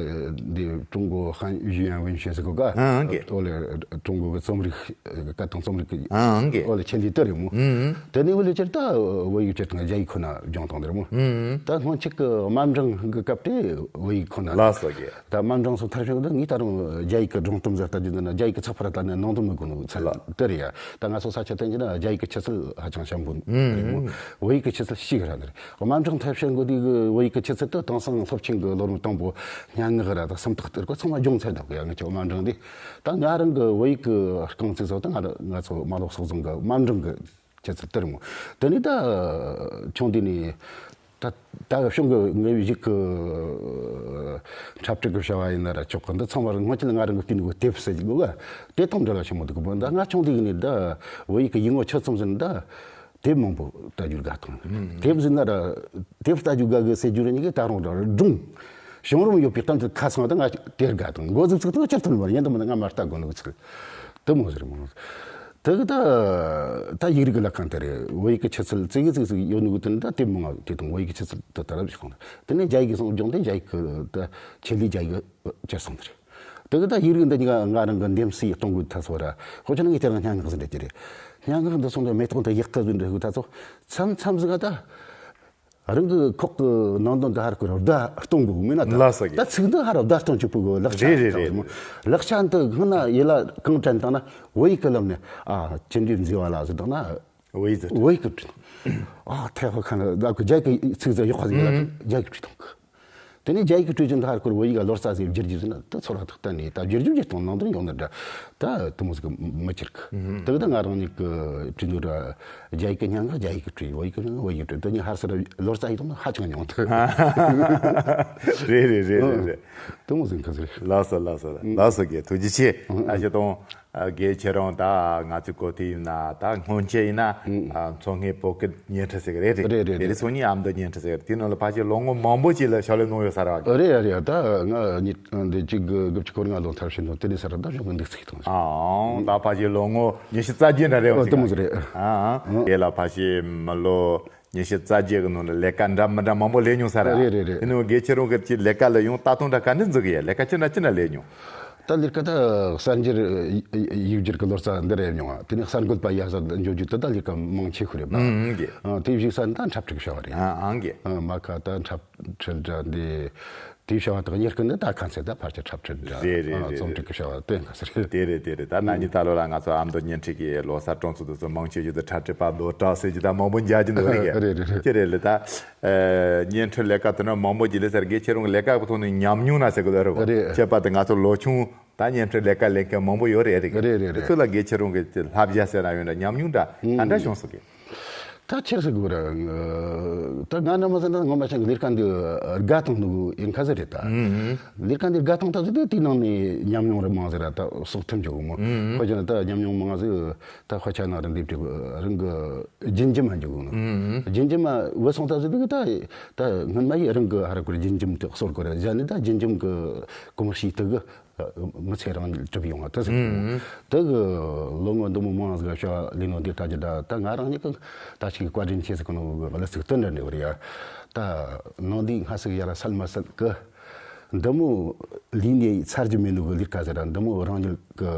འདི་ཀྲུང་གོ་ཧན་ཡུན་ཝུན་ཤེ་ཟེར་གོ་ག་ཨང་གི། ཨོ་ལེ་ཀྲུང་གོ་གི་རྩོམ་རིག་སྐད་དང་རྩོམ་རིག་གི་ཨང་གི། ཨོ་ལེ་ཆེད་ལས་དེ་རེད་མོ། ཨང་། དེ་ནས་ཨོ་ལེ་ཅེར་ད་བོད་ཡིག་ཅེར་དང་རྒྱ་ཡིག་ཁོ་ན་སྦྱོང་སྟངས་དེ་རེད་མོ། ཨང་། ད་སྔོན་ཆད་ཀྱི་དམའ་འབྲིང་གི་སྐབས་དེ་བོད་ཡིག་ཁོ་ན། ལགས་སོ་གི། ད་དམའ་འབྲིང་སོགས་མཐར་ཕྱིན་ད་ངས་ད་རུང་རྒྱ་ཡིག་གི་སྒྲུང་གཏམ་ཟེར་ལྟ་རྒྱུ་འདི་ན་རྒྱ་ཡིག་གི་ཚགས་པར་ལྟ་ནས་ནང་དོན་མི་གོ་ནོ་ཚད་དེ་རེད་ཡ། ད་ང་ཚོ་ས་ཆ་བསྟན་གྱི་ན་རྒྱ་ཡིག་གི་ཆུ་ཚད་ཧ་ཅང་ཞན་པོ་རེད་མོ། བོད་ཡིག་གི་ཆུ་ཚད་ཤིག་ར་འདི་རེད། དམའ་འབྲིང་མཐར་ཕྱིན་གོ་དུས་བོད་ཡིག་གི་ ཆུ་ཚད་དུ་དེང་སང་སློབ་ཆེན་གྱི་སློབ་རིམ་དང་པོ་སྙན་ངག་ར་དང་སུམ་རྟགས་དེ་སྐོར་ཚང་མ་སྦྱོང་ཚར་འདུག་གི། ཡང་ང་ཚོ་དམའ་འབྲིང་འདི་ད་ང་རང་གི་བོད་ཡིག་གི་རྐང་ཚིག་སོགས་དང་ང་རང་ང་ཚོ་མ་ལོག་ཚོགས་ཚང་གི་དམའ་འབྲིང་གི་ཆུ་ཚད་དེ་རེད་མོ། དེ་ནས་ད་ཆུང་དུས་ནས་ད་ད་གི་གཞུང་གི་ངའི་གཞུག་གི་འཁྲབ་ཁྲིད་ཀྱི་བྱ་བ་ཡིན་ན་ར་ཆོག་གི། འདི་ཚང་མ་སྔོན་ཆད་ལ་ང་རང་གི་བལྟས་ནོ་གི་དེབ་ཟེར་གི་གོ། དེ་དང་འབྲེལ་བ་ཆེན་མོ་འདུག་གི། འདི་ང་ཆུང་དུས་ནས་ད་བོད་ཡིག་གི་ཡིག་ངོ་ཆ་ཚང་ཟིན་ད། དེབ་མང་པོ་ལྟ་རྒྱུར་དགའ་དང་། དེབ་ཟིན་ན་ར་དེབ་ལྟ་རྒྱུ་དགའ་གི་ཟེར་རྒྱུ་རེ་ཉིད་ཀྱི་ད་རུང་ར་སྒྲུང་བྱུང་རུང་ཡོད་པའི་གཏམ་ཚིག་ཁ་ཚང་ད་ང་དེར་དགའ་དང་། འགོ་ཟིག་ཚིག་དང་ཆར་ཐོན་མར་ཡིན་དུ་མིན་ང་མ་ལྟ་དགོས་ནོ་ཚིག་དེ་མོ་ཟེར་མོ། དེ་གི་ད་ད་ཡིག་རིགས་ཀྱི་ལ་ཁང་དེ་རེད། བོད་ཡིག་གི་ཆུ་ཚད་ཙི་གི་ཙི་གི་ཙི་གི་ཡོད་ནོ་གི་དོན་ད་དེབ་མང་ང་དེ་དང་བོད་ཡིག་གི་ཆུ་ཚད་དེ་ད་རབ་ཞིག་ཁང་དེ་ནས་རྒྱ་ཡིག་གི་སོང་སྦྱོང་དེ་རྒྱ་ཡིག་གི་ད་ཆེད་ལས་རྒྱ་ཡིག་གི་ཆེར་སོང་དེ་རེད། དེ་གི་ད་ཡིག་རིགས་འདི་གཉིས་ཀ་ང་རང་གི་འདེམས་སའི་གཏོང་དགོས་ཐ་ཚོ་ར། ཁོ་ཚོ་ནི་ངས་དེ་རིང་སྙན་ངག་ཟིན་འདྲ་ཅི་རེད། སྙན་ངག་འདི་སོང་དུ་མེ་ཏོག་འདི་ཡག་གི་ཟིན་འདྲ་ཧུ་ཐ་ཚོ། མཚམས་མཚམས་ཟིག་ག་ད་རང་གི་ཁོག་གི་ནང་དོན་འདི་ཧར་གི་ར་བརྡ་གཏོང་དགོས་མིན་ན་ད། ལགས་སོ་གི། ད་ཚིག་འདི་ཧར་བརྡ་གཏོང་ཆོག་པོ་གི་ལག་ཆ་རེད་རེད་རེད། ལག་ཆ་འདི་སྔོན་ན་ཡིད་ལ་གང་དྲན་བཏང་ན་བོད་ཡིག་གི་ལམ་ནས་ཨ་ཅི་འདྲའི་མཛེས་པ་ལ་ཟེར་བཏང་ན། བོད་ཡིག་ཟེར། བོད་ཡིག་གི་བྲིས། ཨ་ཐེ་ཧོ་ཁ་ན་ད་གི་རྒྱ་གི་ཚིག་ཟེར་ཡག་པ་ཟིག་ཡོད་ན་རྒྱ་གི་བྲིས་དང་གི། དེ་ནས་རྒྱ་ཡིག་གི་བྲིས་ཀྱི་འདི་ཧར་སྐོར་བོད་ཡིག་ག་ལོ་ཙཱ་ཟིག་བསྒྱུར་རྒྱུ་ཟིན་ན་ད་ཚོར་བ་ཐག་གཏན་ནས་ད་བསྒྱུར་རྒྱུ་བསྒྱུར་དང་ནང་དོན་ཡོང་ན་འདྲ། ད་དུ་མོ་ཟིག་མི་ཁྱེར་གི། དེ་གི་ད་ང་རང་ཉིད་གི་བྲིས་འདུག་ར། རྒྱ་ཡིག་གི་སྙན་ངག་རྒྱ་ཡིག་གི་བྲིས། བོད་ཡིག་གི་སྙན་ངག་བོད་ཡིག་གི་བྲིས། དེ་གཉིས་ཧར་སར་ལོ་ཙཱ་ཡིག་དང་ཧ་ཅང་ཉུང་ཐུབ། རེད་རེད་རེད་རེད་རེད། དུ་མོ་ཟིག་ག་ཟིག་རེད། ལགས་སོ་ལགས་སོ་ལགས་སོ་གི། ཐུགས་རྗེ་ཆེ། ཨ་ཞེ་དང་། ཨ་དགེ་ཁྱེད་རང་ད་ང་ཚོའི་གོ་ཐོས་ཡིན་ན་ད་སྔོན་ཆད་ཡིན་ན་ཨ་མཚོ་སྔོན་བོད་སྐད་སྙན་འཕྲིན་ཟེར་གི་རེད་རེད། རེད་རེད་དེ་རེད། རིང་སང་ཉིན་ཨ་མདོ་སྙན་འཕྲིན་ཟེར་གི་རེད། དེ་ནང་ལ་ཕལ་ཆེར་ལོ་ངོ་མང་པོ་ཅིག་ལ་ཕྱག་ལས་གནང་ཡོད་ས་རེད་བ། རེད་ཡ་རེད་ཡ། ད་ང་ཉིད་འདི་གཅིག་དགུ་དགུ་བཅུ་གོ་ལྔ་ལོ་མཐར་ཕྱིན་དང་དེ་རིང་ས་ར་ད་གཞུང་གི་འདུག་ཚིག་དང་། ཨང་ད་ཕལ་ཆེར་ལོ་ངོ་ཉི་ཤུ་རྩ་བརྒྱད་འདྲ་རེད་བ། ཨོ་དེ་མོ་ཟིག་རེད། ཨང་དེ་ལ་ཕལ་ཆེར་མི་ལོ་ཉི་ཤུ་རྩ་བརྒྱད་གི་ནང་ལ་ལས་ཀ་འདྲ་མི་འདྲ་མང་པོ་ལས་མྱོང་ས་རེད། རེད་རེད་རེད། དེ་ནས་དགེ་ཁྱེད་རང་གི་ཅིག་ལས་ཀ་ལ་ཡོང་ལྟ་སྟངས་འདྲ་ག་འདྲ་འཛུགས་གི་ཡ། ལས་ཀ་ཅི་འདྲ་ཅི་འདྲ་ལས་མྱོང་། ད་ལས་ཀ་ད་གསར་འགྱུར་ཡིག་སྒྱུར་གི་ལོ་ཙཱ་འདི་རེད་མྱོང་བ། དེ་ནས་གསར་འགོད་པ་ཡ་ས་འཇོག་རྒྱུ་དེ་ད་ལས་ཀ་མང་ཆེ་ཤོས་རེད་པ། ཨང་གི། ཨ་དེ་བཞུགས་ས་ནི་ད་འཁྲབ་ཁྲིད་བྱ་བ་རེད། ཨ་ཨང་གི། ཨ་མ་ཁ་ད་འཁྲབ་ཁྲིད་འདྲ་འདི་དེའི་བྱ་བ་དག་གཉེར་སྐུལ་ནི་ད་ཁ་ཚད་ད་ཕལ་ཆེར་འཁྲབ་ཁྲིད་འདྲ། རེད་རེད་ཨ་རེད་རྩོམ་རེད། སྒྲིག་གི་བྱ་བ་དེ་འགའ་ཟེར། དེ་རེད་དེ་རེད། ད་ན་ནིང་ད་ལོ་ལ་ང་ཚོ་ཨ་མདོ་སྙན་འཕྲིན་གྱི་ལོ་གསར་སྤྲོ་ཚོགས་དུ་ཚོ་མང་ཆེ་ཞིག་ཏུ་འཁྲབ་ཁྲིད་པ་ལོ་གྲགས་ཟེར་གྱི་ད་མང་པོ་མཇལ་གྱི་འདུག་རེད་གི། རེད་རེད་རེད། ཅི་རེད་ལ་ད་ཨ་སྙན་འཕྲིན་ལས་ཀ་དེ་ན་མང་པོ་ཅིག་ལས་ཟེར་གི། ཁྱེད་རང་གི་ལས་ཀ་གི་ཐོག་ནས་ཉམས་མྱོང་ན་ཟེར་གི་ལ་རེད་བ། རེད། ཁྱད་པར་དུ་ང་ཚོ་ལོ་ཆུང་ད་སྙན་འཕྲིན་ལས་ཀ་ལས་མཁན་མང་པོ་ཡོད་རེད་རེད་གི། རེད་རེད་རེད། དེ་ཚོ་ལ་དགེ་ཁྱེད་རང་གི་བསླབ་བྱ་ཟེར་ན་ཡོད་འདྲ་ཉམས་མྱོང་འདྲ་ག་འདྲ་བྱུང་སོང་གི། ད་ཁྱེད་ཟེར་དགོས་ར། ད་ང་རང་མ་ཟེར་ན་ངོ་མ་ཤེས་གི། ལས་ཀ་འདི་དགའ་བཏང་འདུག་ཡིན་ཁ་ཟེར་རེད་ད། ལས་ཀ་འདི་དགའ་བཏང་ད་ཟེར་དུས་དེའི་ནང་ནས་ཉམས་མྱོང་རེ་མང་ཟེར་ར་ད་གསོག་ཐུབ་འཇུག་གི་མོ། ཁོ་ཅི་ན་ད་ཉམས་མྱོང་མང་ཟེར་ད་ཁོ་ཆ་ནང་རེ་འདེབས་དུས་རང་གི་རྒྱུན་འཇིམ་མ་འཇུག་གི་ནོ། རྒྱུན་འཇིམ་མ་བུད་སོང་ད་ཟེར་དུས་ད་ད་སྔོན་མ་ཡི་རང་གི་ཧ་ར་གོ་རྒྱུན་འཇིམ་དེ་གསོར་གོ་ར་ཟེར་ནི་ད་རྒྱུན་འཇིམ་གི་གོམས་གཤིས་དེ་གི་མི་ཚེ་རང་གྲུབ་ཡོང་བ་དེ་ཟེར་གི། དེ་གི་ལོ་ངོ་འདི་མོ་མང་ཟིག་ཤོག་ལས་ནོ་འདི་ལྟ་རྒྱུ་འདྲ་ད་ང་རང་ཉིད་ཀྱི་ད་ཅིག་བཀའ་དྲིན་ཆེ་ཟེར་གི་ནོ་གི་གླུ་ཚིག་དོན་འདྲ་འདྲ་བར་ཡ། ད་ནང་འདི་ང་ཟིག་ཡ་ལ་སལ་མ་སལ་གི། འདི་མོ་ལས་ནས་ཚར་རྒྱུ་མེད་ནོ་གི་ལས་ཀ་ཟེར་ར། འདི་མོ་རང་ཉིད་ཀྱི་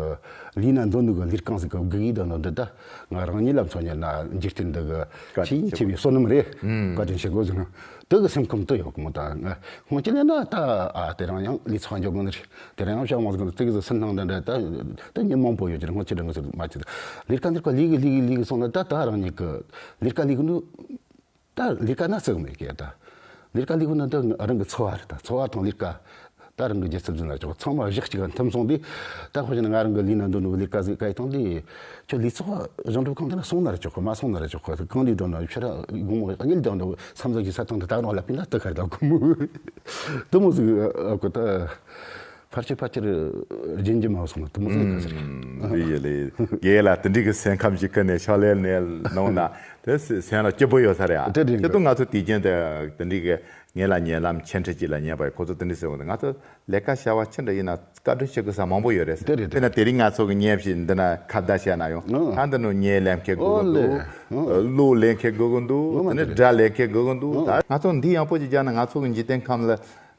ལས་ན་འདོད་ནོ་གི་ལས་རྐང་ཟིག་གི་དགུ་ཡིག་དང་ནོ་འདི་ད་ང་རང་ཉིད་ལ་མཚོན་ཉན་ན་འཇིག་རྟེན་འདི་གི་ཆེས་ཆེ་བའི་བསོད་ནམས་རེད། བཀའ་དྲིན་ཆེ་དགོས་ཟེར་ན། དེ་གི་སེམས་ཁམས་དེ་ཡོད་གི་མོ། ད་ང་སྔོན་ཆད་ལས་ན་ད་ཨ་དེ་རིང་ཡང་ལས་ཚོགས་འཇོག་གི་ནི་རེད། དེ་རིང་ཡང་བྱ་མང་ཟིག་དེ་གི་སེམས་སྣང་འདྲ་འདྲ་ད་དེ་ཉིན་མང་པོ་ཡོད་ཀྱི་རེད། སྔོན་ཆད་འདྲ་ངོ་ཚ་མ་བྱེད། ལས་ཀ་འདིར་ཁོ་ལས་གི་ལས་གི་ལས་གི་སོང་ན་ད་ད་རང་ཉིད་གི་ལས་ཀ་ལས་གི་ནི་ད་ལས་ཀ་ན་བརྩི་གི་མེད་གི། ད་ལས་ཀ་ལས་གི་ནི་ད་རང་གི་འཚོ་བ་རེད། ད་འཚོ་བ་དང་ལས་ཀ་ད་རང་གི་རྒྱལ་ཚབ་ཟིན་ལ་ཆོག་ཚང་མ་གཞི་གཅིག་ག་མཐུན་སོང་དུས། ད་ཁོ་ཅི་ན་ང་རང་གི་ལས་ན་འདོད་ནོ་ལས་ཀ་ཟིག་ག་ཡི་དང་དེ་ཁྱོད་ལས་ཚོགས་གཞུང་སྒྲུབ་ཁང་དེ་ན་སོང་ན་ར་ཆོག་གི། མ་སོང་ན་ར་ཆོག་གི། གང་ལས་འགྲོ་ན་ཕྱིར་དགོང་མོ་གཉིད་ལྡང་འགྲོ་མཚམས་ཟིག་གི་ས་ཐང་དུ་ད་རང་ལ་པིན་ན་དུ་ཁར་ད་གོ་མོ་དུ་མོ་ཟིག་ཨ་གོ་ད་ཕར་ཆེར་ཕར་ཆེར་རྒྱུན་རྒྱུ་མ་སོང་ན་དུ་མོ་ཟིག་ག་ཟེར། འདི་ཡི་ལས་རྒན་ལ་དེ་འདྲའི་གི་སེམས་ཁམས་ཞིག་ཀུན་ནས་ཕྱག་ལས་ནས་གནང་ན་དེ་སེམས་ལ་སྐྱིད་པོ་ཡོད་ས་རེད་ཨ། དེ་རེད། ཁྱེད་དུ་ང་ཚོ་དུས་རྒྱུན་དུ་དེ་འདྲའི་གི་ངེད་ལ་ཉེ་ལམ་ཆེ་འཕྲི་ཅིག་ལ་ཉན་པ་ཡིན། ཁོ་ཚོ་དེ་འདྲ་ཟེར་བ་དང་ང་ཚོ་ལས་ཀ་བྱ་བ་ཅི་འདྲ་ཡིན་ན་བཀའ་དྲིན་ཆེ་དགོས་ས་མང་པོ་ཡོད་རེད་ཟེར། དེ་རེད། དེ་ན་དེ་རིང་ང་ཚོ་གི་ཉན་བཞིན་འདི་ན་ཁ་བརྡ་བྱས་ན་ཡང་ཨང་། ད་འདི་ནོ་ཉན་ལེན་མཁན་དགོས་ཀྱི་འདུག་ཨོ་ལེ། ཨང་། གླུ་ལེན་མཁན་དགོས་ཀྱི་འདུག་ཨང་། དེ་ནས་དེ་རེད། སྒྲ་ལེན་མཁན་དགོས་ཀྱི་འདུག་ཨང་། ད་ང་ཚོ་འདི་ཡང་པོ་ཅིག་རྒྱག་ན་ང་ཚོ་གི་འཇིག་རྟེན་ཁམས་ལ་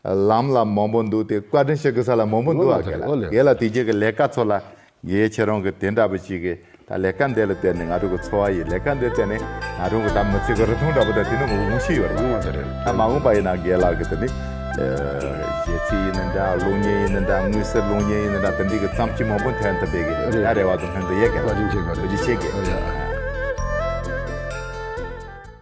ལམ་ལ་མང་པོ་འདུག་དེ་བཀའ་དྲིན་ཆེ་དགོས་ས་ལ་མང་པོ་འདུག་ཨ། ཨོ་ལེ། གལ་ལ་དེ་རྗེས་ཀྱི་ལས་ཀ་ཚོ་ལ། ངས་ཁྱེད་རང་གི་དེ་འདྲ་པོ་ཅིག་གི་ད་ལས་ཀ་འདི་ལ་བརྟེན་ནས་ང་ཚོ་གི་འཚོ་བ་ཡི་ལས་ཀ་འདི་བརྟེན་ནས་ང་རང་གི་ད་མི་ཚེ་གི་རིན་ཐང་འདྲ་པོ་ད་དེ་ནི་མི་འོང་ཤེས་ཡོད་རེད། ཡོང་བ་དེ་རེད། ད་མ་འོངས་པ་ཡིན་ན་རྒན་ལགས་ཀྱི་དེ་ནི་གཞས་ཚིག་ཡིན་ན་འདྲ། གློག་བརྙན་ཡིན་ན་འདྲ། མངོན་གསལ་གློག་བརྙན་ཡིན་ན་འདྲ། དེ་འདྲའི་གི་བརྩམས་ཆོས་མང་པོ་འཐེན་ཐུབ་པའི་གི་རེད། ད་རེ་བ་དང་ལྷན་དུ་ཡོད་གི། བཀའ་དྲིན་ཆེ་བཀའ་དྲིན་ཆེ། ཐུགས་རྗེ་ཆེ་གི། ཨ་ཡ།